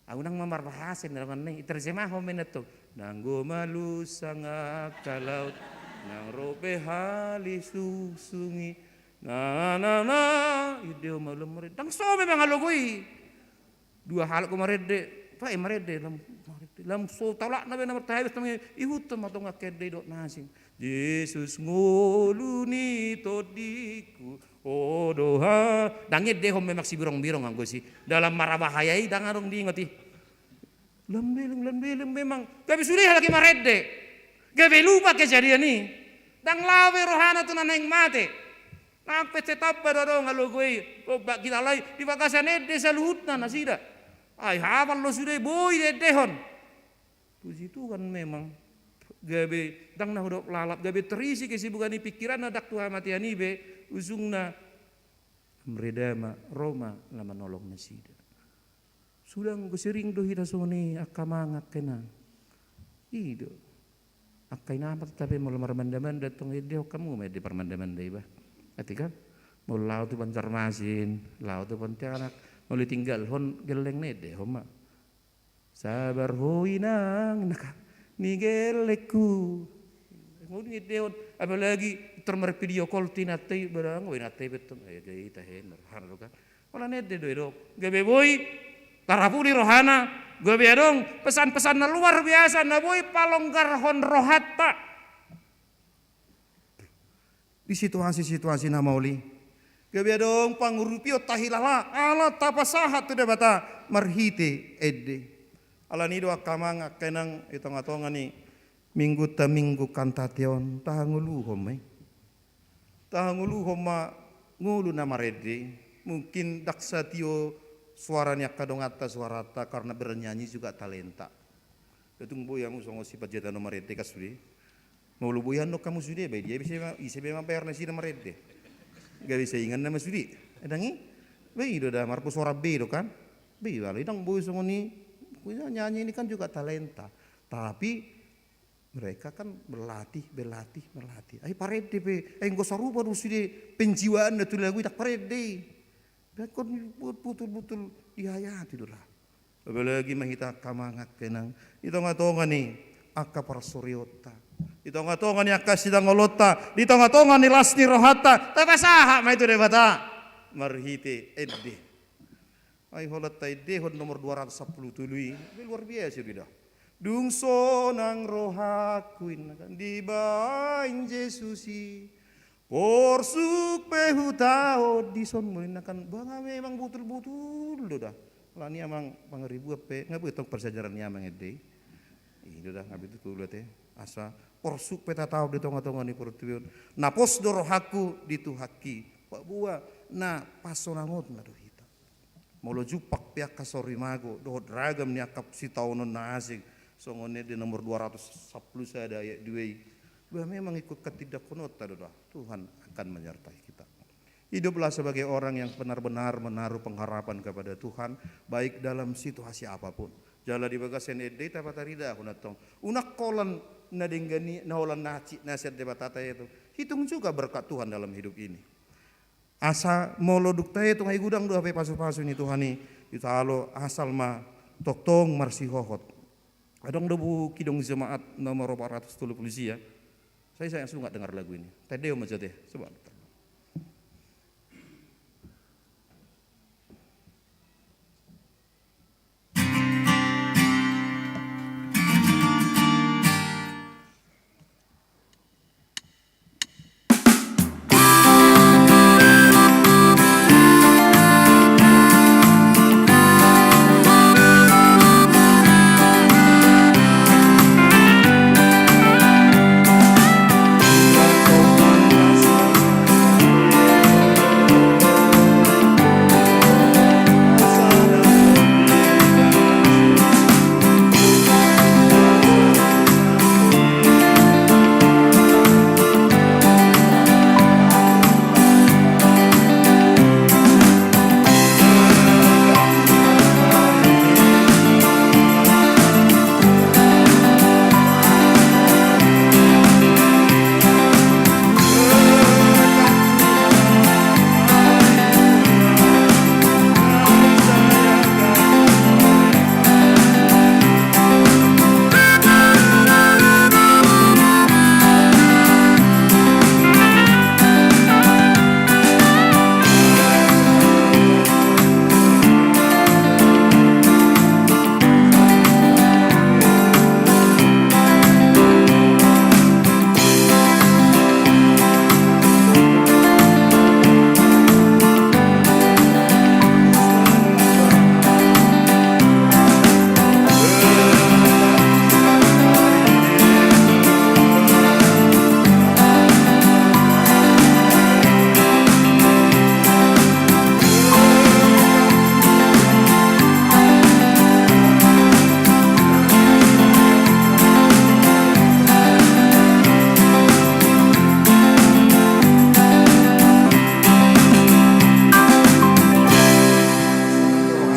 Ahu nang mamarbahasa ni dongan ni, terjemahon ma inna tong. Nanggo malusang angka laut, nang ro pe hali sungsung i. Na, na, na, na, ide ma lam marende. Ndang so memang alogo i. Dua halak do marende, pae marende, lam, marende. Lam so talakna be na martahe, be tong i, ihuthon ma tong angka ende i dohot na asing. Jesus ngolu ni tondingku, o doha. Ndang iendehon memang sibirong-birong anggo si. Dalam marabahaya i, ndang adong diingot i. Lam beleng, lam beleng memang. Gabe sude halak i marende. Gabe lupa kejadian i. Ndang laho be rohana tu na naeng mate. Nang pe tetap do adong alogo i, ombak hita, alai di bagasan ende saluhutna nasida. Ai hapal do sude, boi diendehon. Puji Tuhan memang. Gabe ndang na hudok lalap, gabe terisi kesibukan i, pikiranna ndang tu hamatean i be, ujungna. Amre Dama ro ma na manolong nasida. Suda anggo sering do hita songon i angka amang, angka inang. I do. Angka inang pe, tapi molo marmanda-manda tong, endehon hamu ma ende parmanda-manda i ba. Ate kan? Molo laho tu Banjarmasin, laho tu Pontianak, molo ditinggalhon gellengna, endehon ma. Sabar ho inang, na kan, ni gellengku. Molo diendehon, apalagi pintor mar-video call tu inanta i, barang, oh, inanta i pe tong, eh, gaya hita he, marhana do kan. Holan ende do i do. Gabe boi tarapuli rohana, gabe adong pesan-pesan na luar biasa na boi palonggarhon rohanta. Di situasi-situasi na maol i, gabe adong pangurupionta hilala, ala tapasahat tu Debata marhite ende. Alani i do angka amang, angka inang, di tonga-tonga ni minggunta, minggu Kantate on, tahangoluhon ma i. Tahangoluhon ma ngolu na marende. Mungkin ndang satio suara ni angka donganta suaranta, karena bernyanyi juga talenta. Tung boi hamu songon sipanjatan on marende kan sude. Molo boi annon hamu sude, ba i dia bisa ma, ise be mambayar nasida marende? Gabe sainganna ma sude. Ndang i? Ba i do da, marpus orang be do kan? Ba i, ala i ndang boi songon i. Nyanyi ini kan juga talenta. Tapi mereka kan berlatih, berlatih, berlatih. Ai parende pe, ai anggo sarupa do sude penjiwaanna tu lagu i, ndang parende i. Ingkon butul-butul dihayati do lah. Apalagi ma hita angka amang angka inang, di tonga-tonga ni angka parsorionta, di tonga-tonga ni angka sidangolonta, di tonga-tonga ni las ni rohanta, tapasahat ma i tu Debata marhite ende. Ai holan taendehon nomor dua ratus sapuluh tolu i, be luar biasa do da. Dung sonang rohangku, inna kan, dibaen Jesus i, porsuk pe hutaon dison muna, inna kan. Ba nga memang butul-butul do da. Alani amang pangaribuan pe, nga boi tong parsiajaran ni amang ende i. I do da, nga boi tu kulat e. Asa porsuk pe tataon di tonga-tonga ni portibi on. Na pos do rohangku di Tuhanki. Paboa na pansonangonna do hita. Molo jumpang pe angka saur mago dohot ragam ni angka sitaonon na asing, songon ende nomor dua ratus sapuluh sada ayat dua i, ba memang ingkon hatindangkononta do da, Tuhan akan menyertai kita. Hiduplah sebagai orang yang benar-benar menaruh pengharapan kepada Tuhan, baik dalam situasi apapun. Jala di bagasan ende i tapataridahon antong, unang holan na denggan i, na holan na hansit na sian Debatanta i, tu hitung juga berkat Tuhan dalam hidup ini. Asa molo dung taetung, ai godang do hape pasu-pasu ni Tuhan i, ita alo asal ma tongtong marsihohot. Adong do buku Kidung Jemaat nomor opat ratus tolu puluh sia. Saya, saya suka dengar lagu ini. Tendehon ma jate, coba.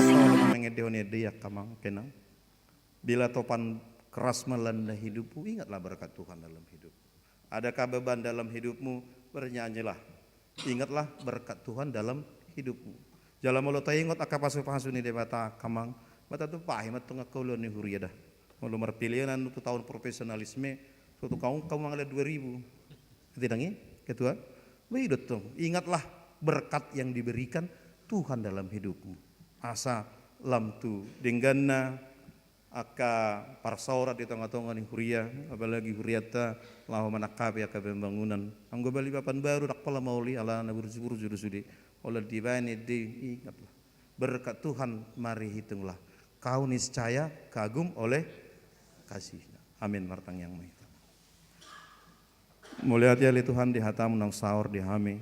Molo mangende on ende i, angka amang, angka inang, bila topan keras melanda hidupmu, ingatlah berkat Tuhan dalam hidupmu. Adakah beban dalam hidupmu? Bernyanyilah. Ingatlah berkat Tuhan dalam hidupmu. Jala molo taingot angka pasu-pasu ni Debata, angka amang, ba tatumpahi ma antong angka ulaon ni huria da. Molo marpelean annon tu taon profesionalisme, so tung hamu, hamu mangalehon dua ribu. Ate, ndang i, ketua? Ba i do antong. Ingatlah berkat yang diberikan Tuhan dalam hidupmu. Asa lam tu dengganna angka parsaoran di tonga-tonga ni huria, apalagi hurianta laho manangkapi angka pembangunan. Anggo bali papan baru, ndang pola maol i, alana burju-burju do sude. Holan dibaen ende i, ingatlah. Berkat Tuhan marhitunglah. Kau niscaya kagum oleh kasih-Nya. Amin. Martangiang ma hita. Mauliate ale Tuhan di hatamu naung saor di hami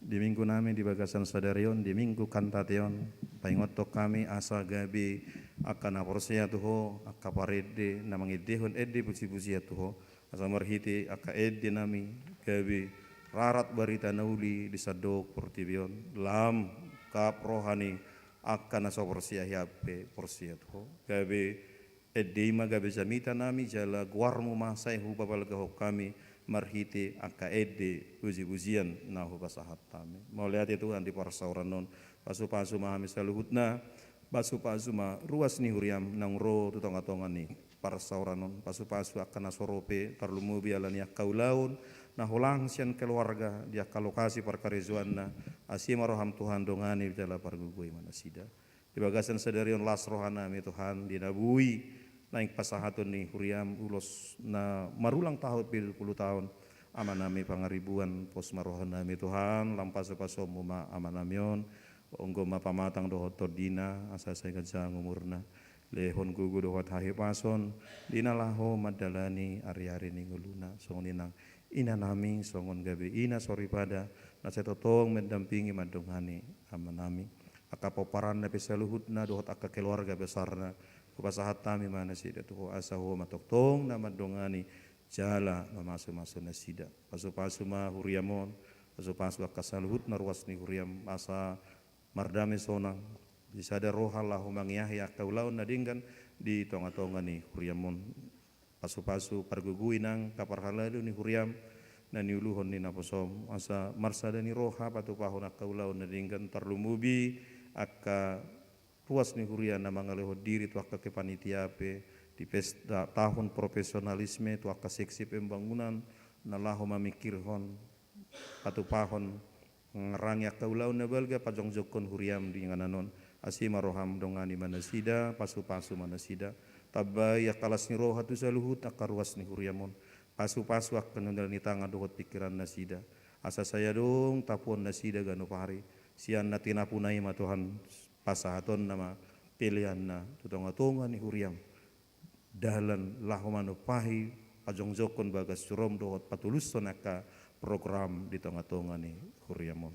di minggu nami di bagasan sadari on, di minggu Kantate on. Paingothon hami asa gabe angka na porsea tu Ho, angka parende na mangendehon ende puji-pujian tu Ho. Asa marhite angka ende nami gabe rarat barita na uli di sandok portibi on, lam rap roha ni angka na so porsea hian pe porsea tu Ho. Gabe ende i ma gabe jamita nami jala goarmu ma sai hupabalgahon hami marhite angka ende pujipujian na hupasahat hami. Mauliate Tuhan di parsaoran on, pasupasu ma hami saluhutna, pasupasu ma ruas ni huriam naung ro tu tongatonga ni parsaoran on, pasupasu angka na so ro pe, tarlumobi ala ni angka ulaon na holang sian keluarga di angka lokasi parkarejoanna, asi ma roham Tuhan dongani jala pargogoi ma nasida. Di bagasan sadari on las roha nami Tuhan di na boi naeng pasahaton ni huriam ulos na marulang tahun pitu pulu tahun Ama nami Pangaribuan, pos ma roha nami Tuhan, lam pasupasuonmu ma Ama nami on, onggom ma pamatang dohot tondina, asa sai ganjang umurna, lehon gogo dohot hahipason di na laho mandalani ariari ni ngoluna, songon i nang ina nami, songon gabe ina soripada na sai tongtong mendampingi mandongani Ama nami. Angka pomparanna pe saluhutna dohot angka keluarga besarna, hupasahat hami ma nasida tu Ho, asa Ho ma tongtong na mandongani jala mamasumasu nasida. Pasupasu ma huriam on, pasupasu angka saluhutna ruas ni huriam, asa mardame sonang, di sada roha laho mangeahi angka ulaon na denggan di tongatonga ni huriam on. Pasupasu pargogoi nang angka parhalado ni huriam na niuluhon ni naposom, asa marsada ni roha patupahon angka ulaon na denggan, tarlumobi angka ruas ni huria na mangalehon diri tu angka kepanitiaan pe di pesta tahun profesionalisme, tu angka seksi pembangunan na laho mamingkirhon patupahon mangarangi angka ulaon na balga pajongjongkon huriam di inganan on. Asi ma roham, dongani ma nasida, pasupasu ma nasida. Tambai angka las ni roha tu saluhut angka ruas ni huriam on. Pasupasu angka na nilala ni tangan dohot pingkiran nasida, asa sai adong tapuon nasida ganup ari. Sian na tinapuna i ma Tuhan pasahatonna ma peleanna tu tongatonga ni huriam, dalan laho manumpahi pajongjongkon bagas surom dohot patulushon angka program di tongatonga ni huriam on.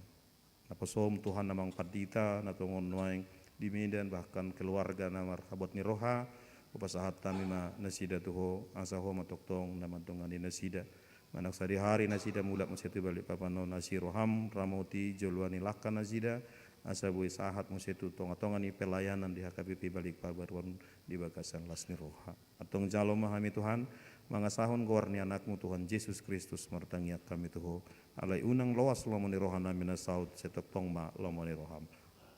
Naposom Tuhan amang pandita na tongon nuaeng di Medan, bahkan keluarga na marhabot ni roha, hupasahat hami ma nasida tu Ho, asa Ho ma tongtong na mandongani nasida. Manang sadihari nasida mulak muse tu Balikpapan on, asi roham ramoti joloan ni langka nasida, asa boi sahat muse tu tongatonga ni pelayanan di H K B P Balikpapan on di bagasan las ni roha. Antong jalo ma hami Tuhan, mangasahon goar ni Anakmu Tuhan Jesus Kristus martangiang hami tu Ho. Alai unang loas lomo ni roha nami na saut, sai tongtong ma lomo ni roham.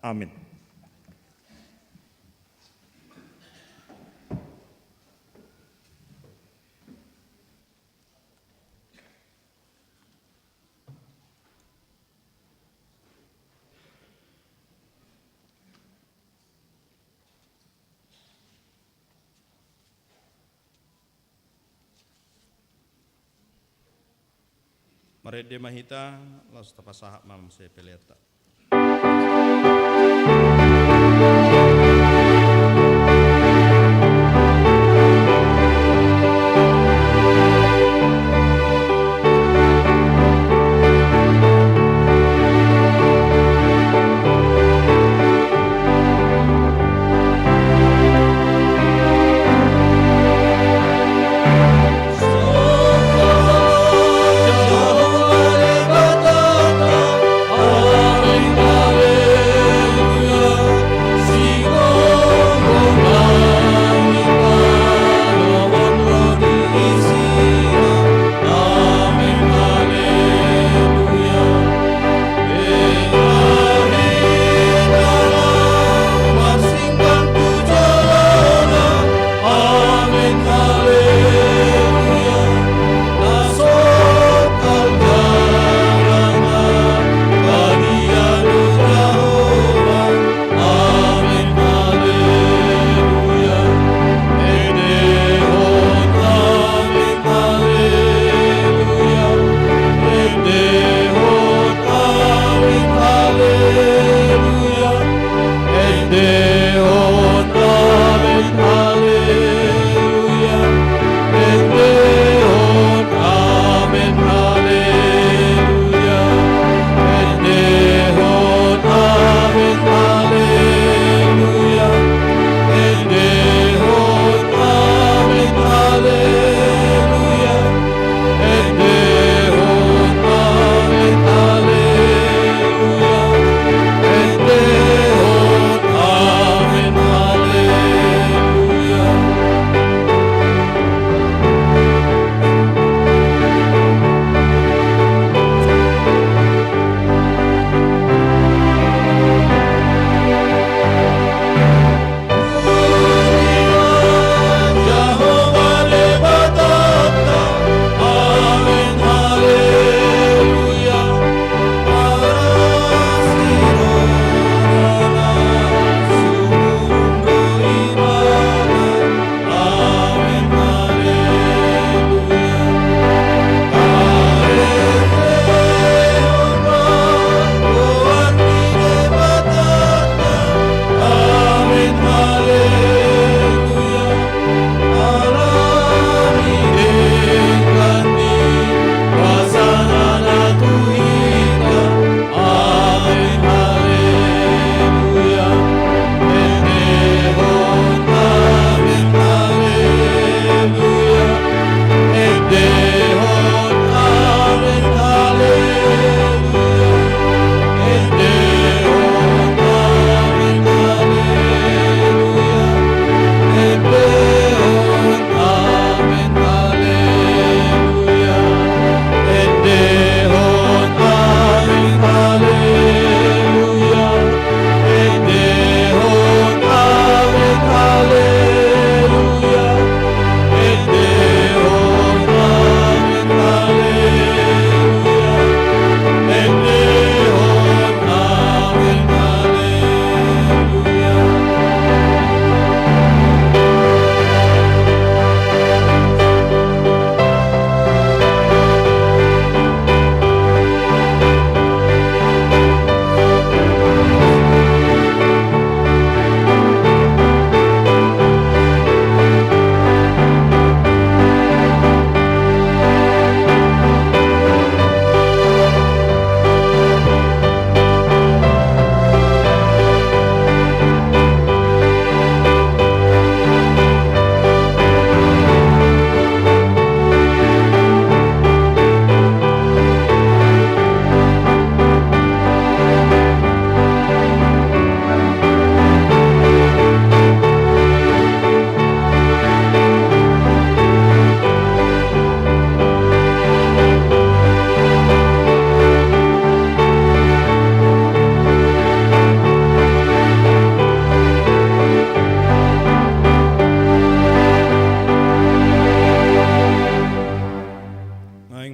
Amin. Marende ma hita, laos tapasahat ma muse peleanta.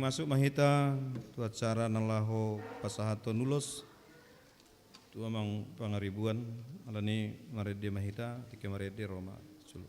Masuk ma hita tu acara na laho pasahathon ulos tu amang Pangaribuan, alani marende ma hita, tingki marende ro ma sulu.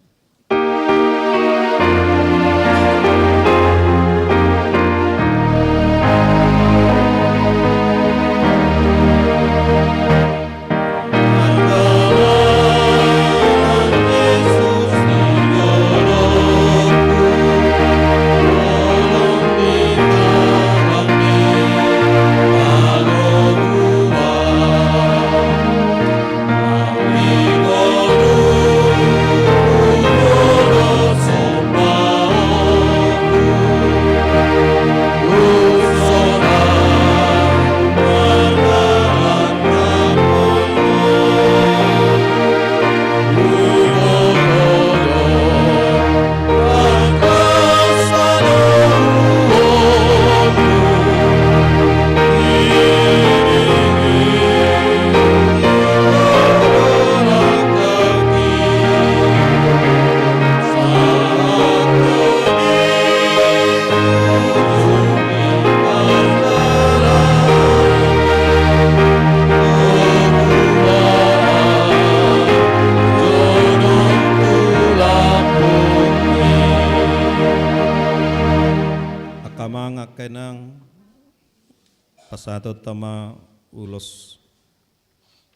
Angka amang, angka inang, pasahathon hita ma ulos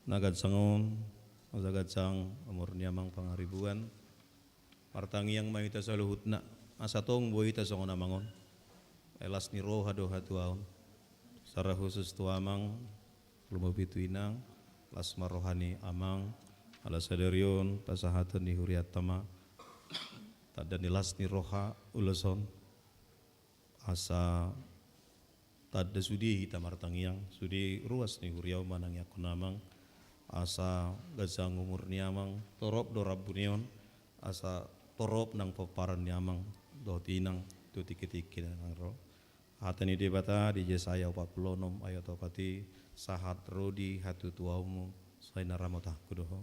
na ganjang on, asa ganjang umur ni amang Pangaribuan. Martangiang ma hita saluhutna, asa tong boi hita songon amang on. Las ni roha do hatuaon. Secara khusus tu amang, lumobi tu inang, las ma roha ni amang, ala sadari on pasahathon ni hurianta ma tanda ni las ni roha ulos on. Asa tanda sude hita martangiang, sude ruas ni huria on manangiangkon amang, asa ganjang umur ni amang, torop do rambu ni on, asa torop nang pomparan ni amang dohot inang tu tingki-tingki na naeng ro. Hata ni Debata di Jesaya opat pulu onom ayat opat i, sahat ro di hatutuaonmu, sai na ramotangku do ho.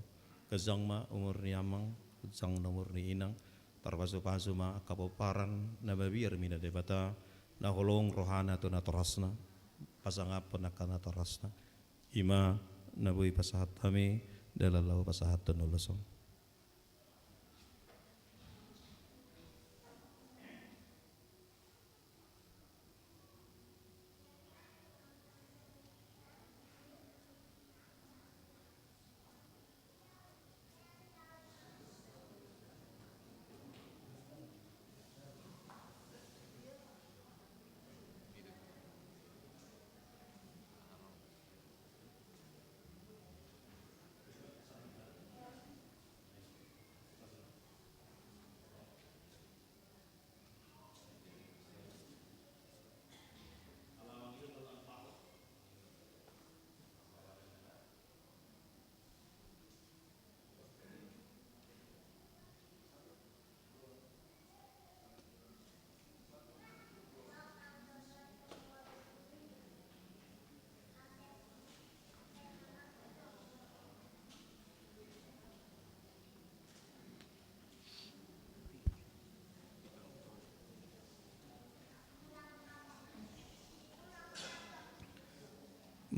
Ganjang ma umur ni amang, ganjang na umur ni inang, tarpasu-pasu ma angka pomparan na mabiar minaan Debata, na holong rohana tu natorasna, pasangaphon angka natorasna. I ma na boi pasahat hami, dalan laho pasahathon ulos on.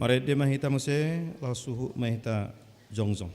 Marende ma hita muse, laos suhut ma hita jongjong.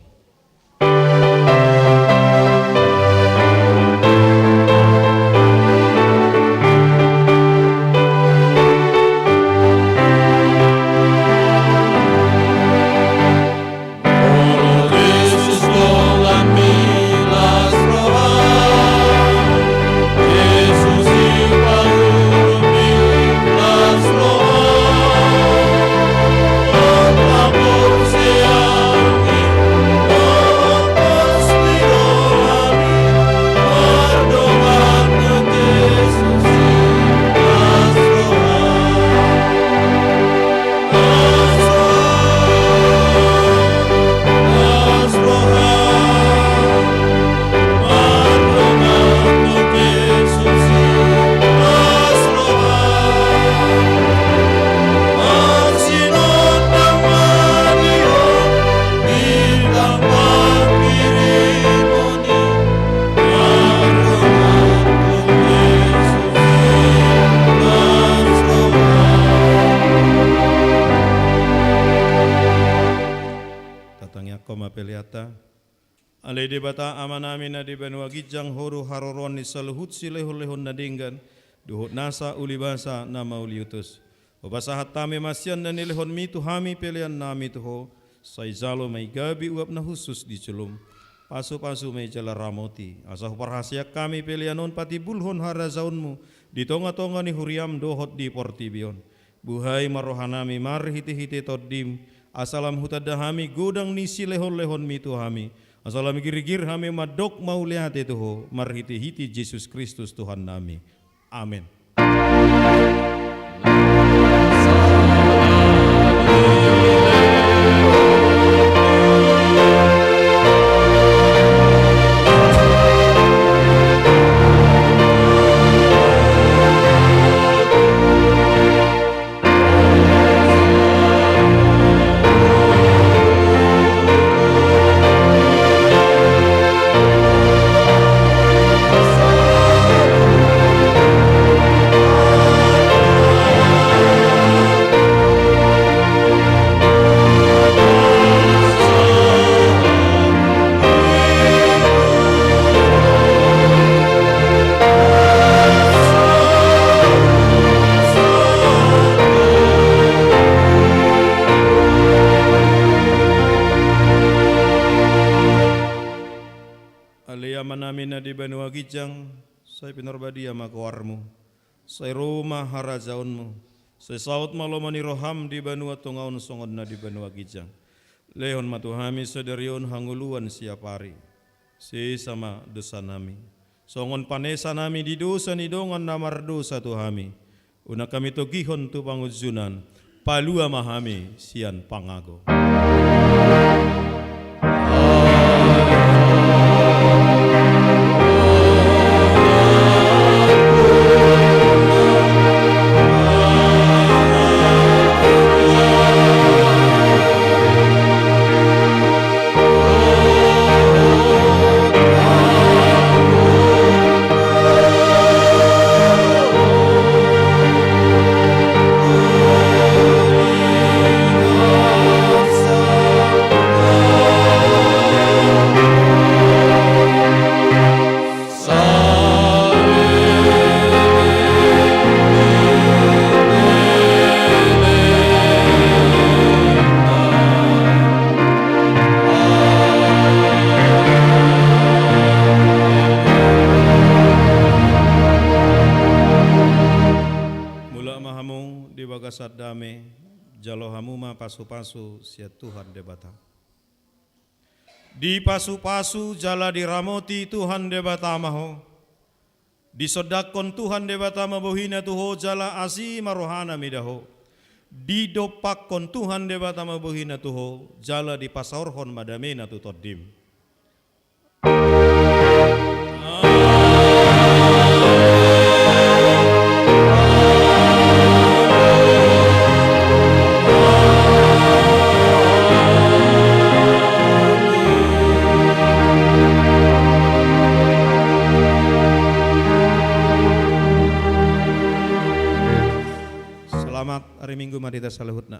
Ale Debata Amanami na di banua ginjang, Ho do haroroan ni saluhut silehonlehon na denggan dohot nasa ulibasa na mauliutus. Hupasahat hami ma sian na nilehonMi tu hami peleannami tu Ho, sai jalo ma i gabe uap na hushus di jolom. Pasupasu ma i jala ramoti, asa huparhaseang hami pelean on patimbulhon harajaonMu di tongatonga ni huriaM dohot di portibi on. Buhai ma rohanami marhitehite TondiM, asa lam hutanda hami godang ni silehonlehonMi tu hami, asa lam girgir hami mandok mauliate tu Ho marhitehite Jesus Kristus Tuhannami. Amen. Ale Amanami na di banua ginjang, sai pinarbadia ma goarMu. Sai ro ma harajaonMu. Sai saut ma lomo ni rohaM di banua tonga on songon na di banua ginjang. Lehon ma tu hami sadari on hangoluan siapari. Sesa ma dosanami, songon panesanami di dosa ni dongan na mardosa tu hami. Unang hami togihon tu pangunjunan, palua ma hami sian pangago. Mulak ma hamu di bagasan dame, jalo hamu ma pasupasu sian Tuhan Debata. Dipasupasu jala diramoti Tuhan Debata ma ho. Disondangkon Tuhan Debata ma bohina tu ho jala asi ma rohana mida ho. Didompakkon Tuhan Debata ma bohina tu ho jala dipasaorhon ma damena tu tondim. Selamat hari Minggu ma di hita saluhutna.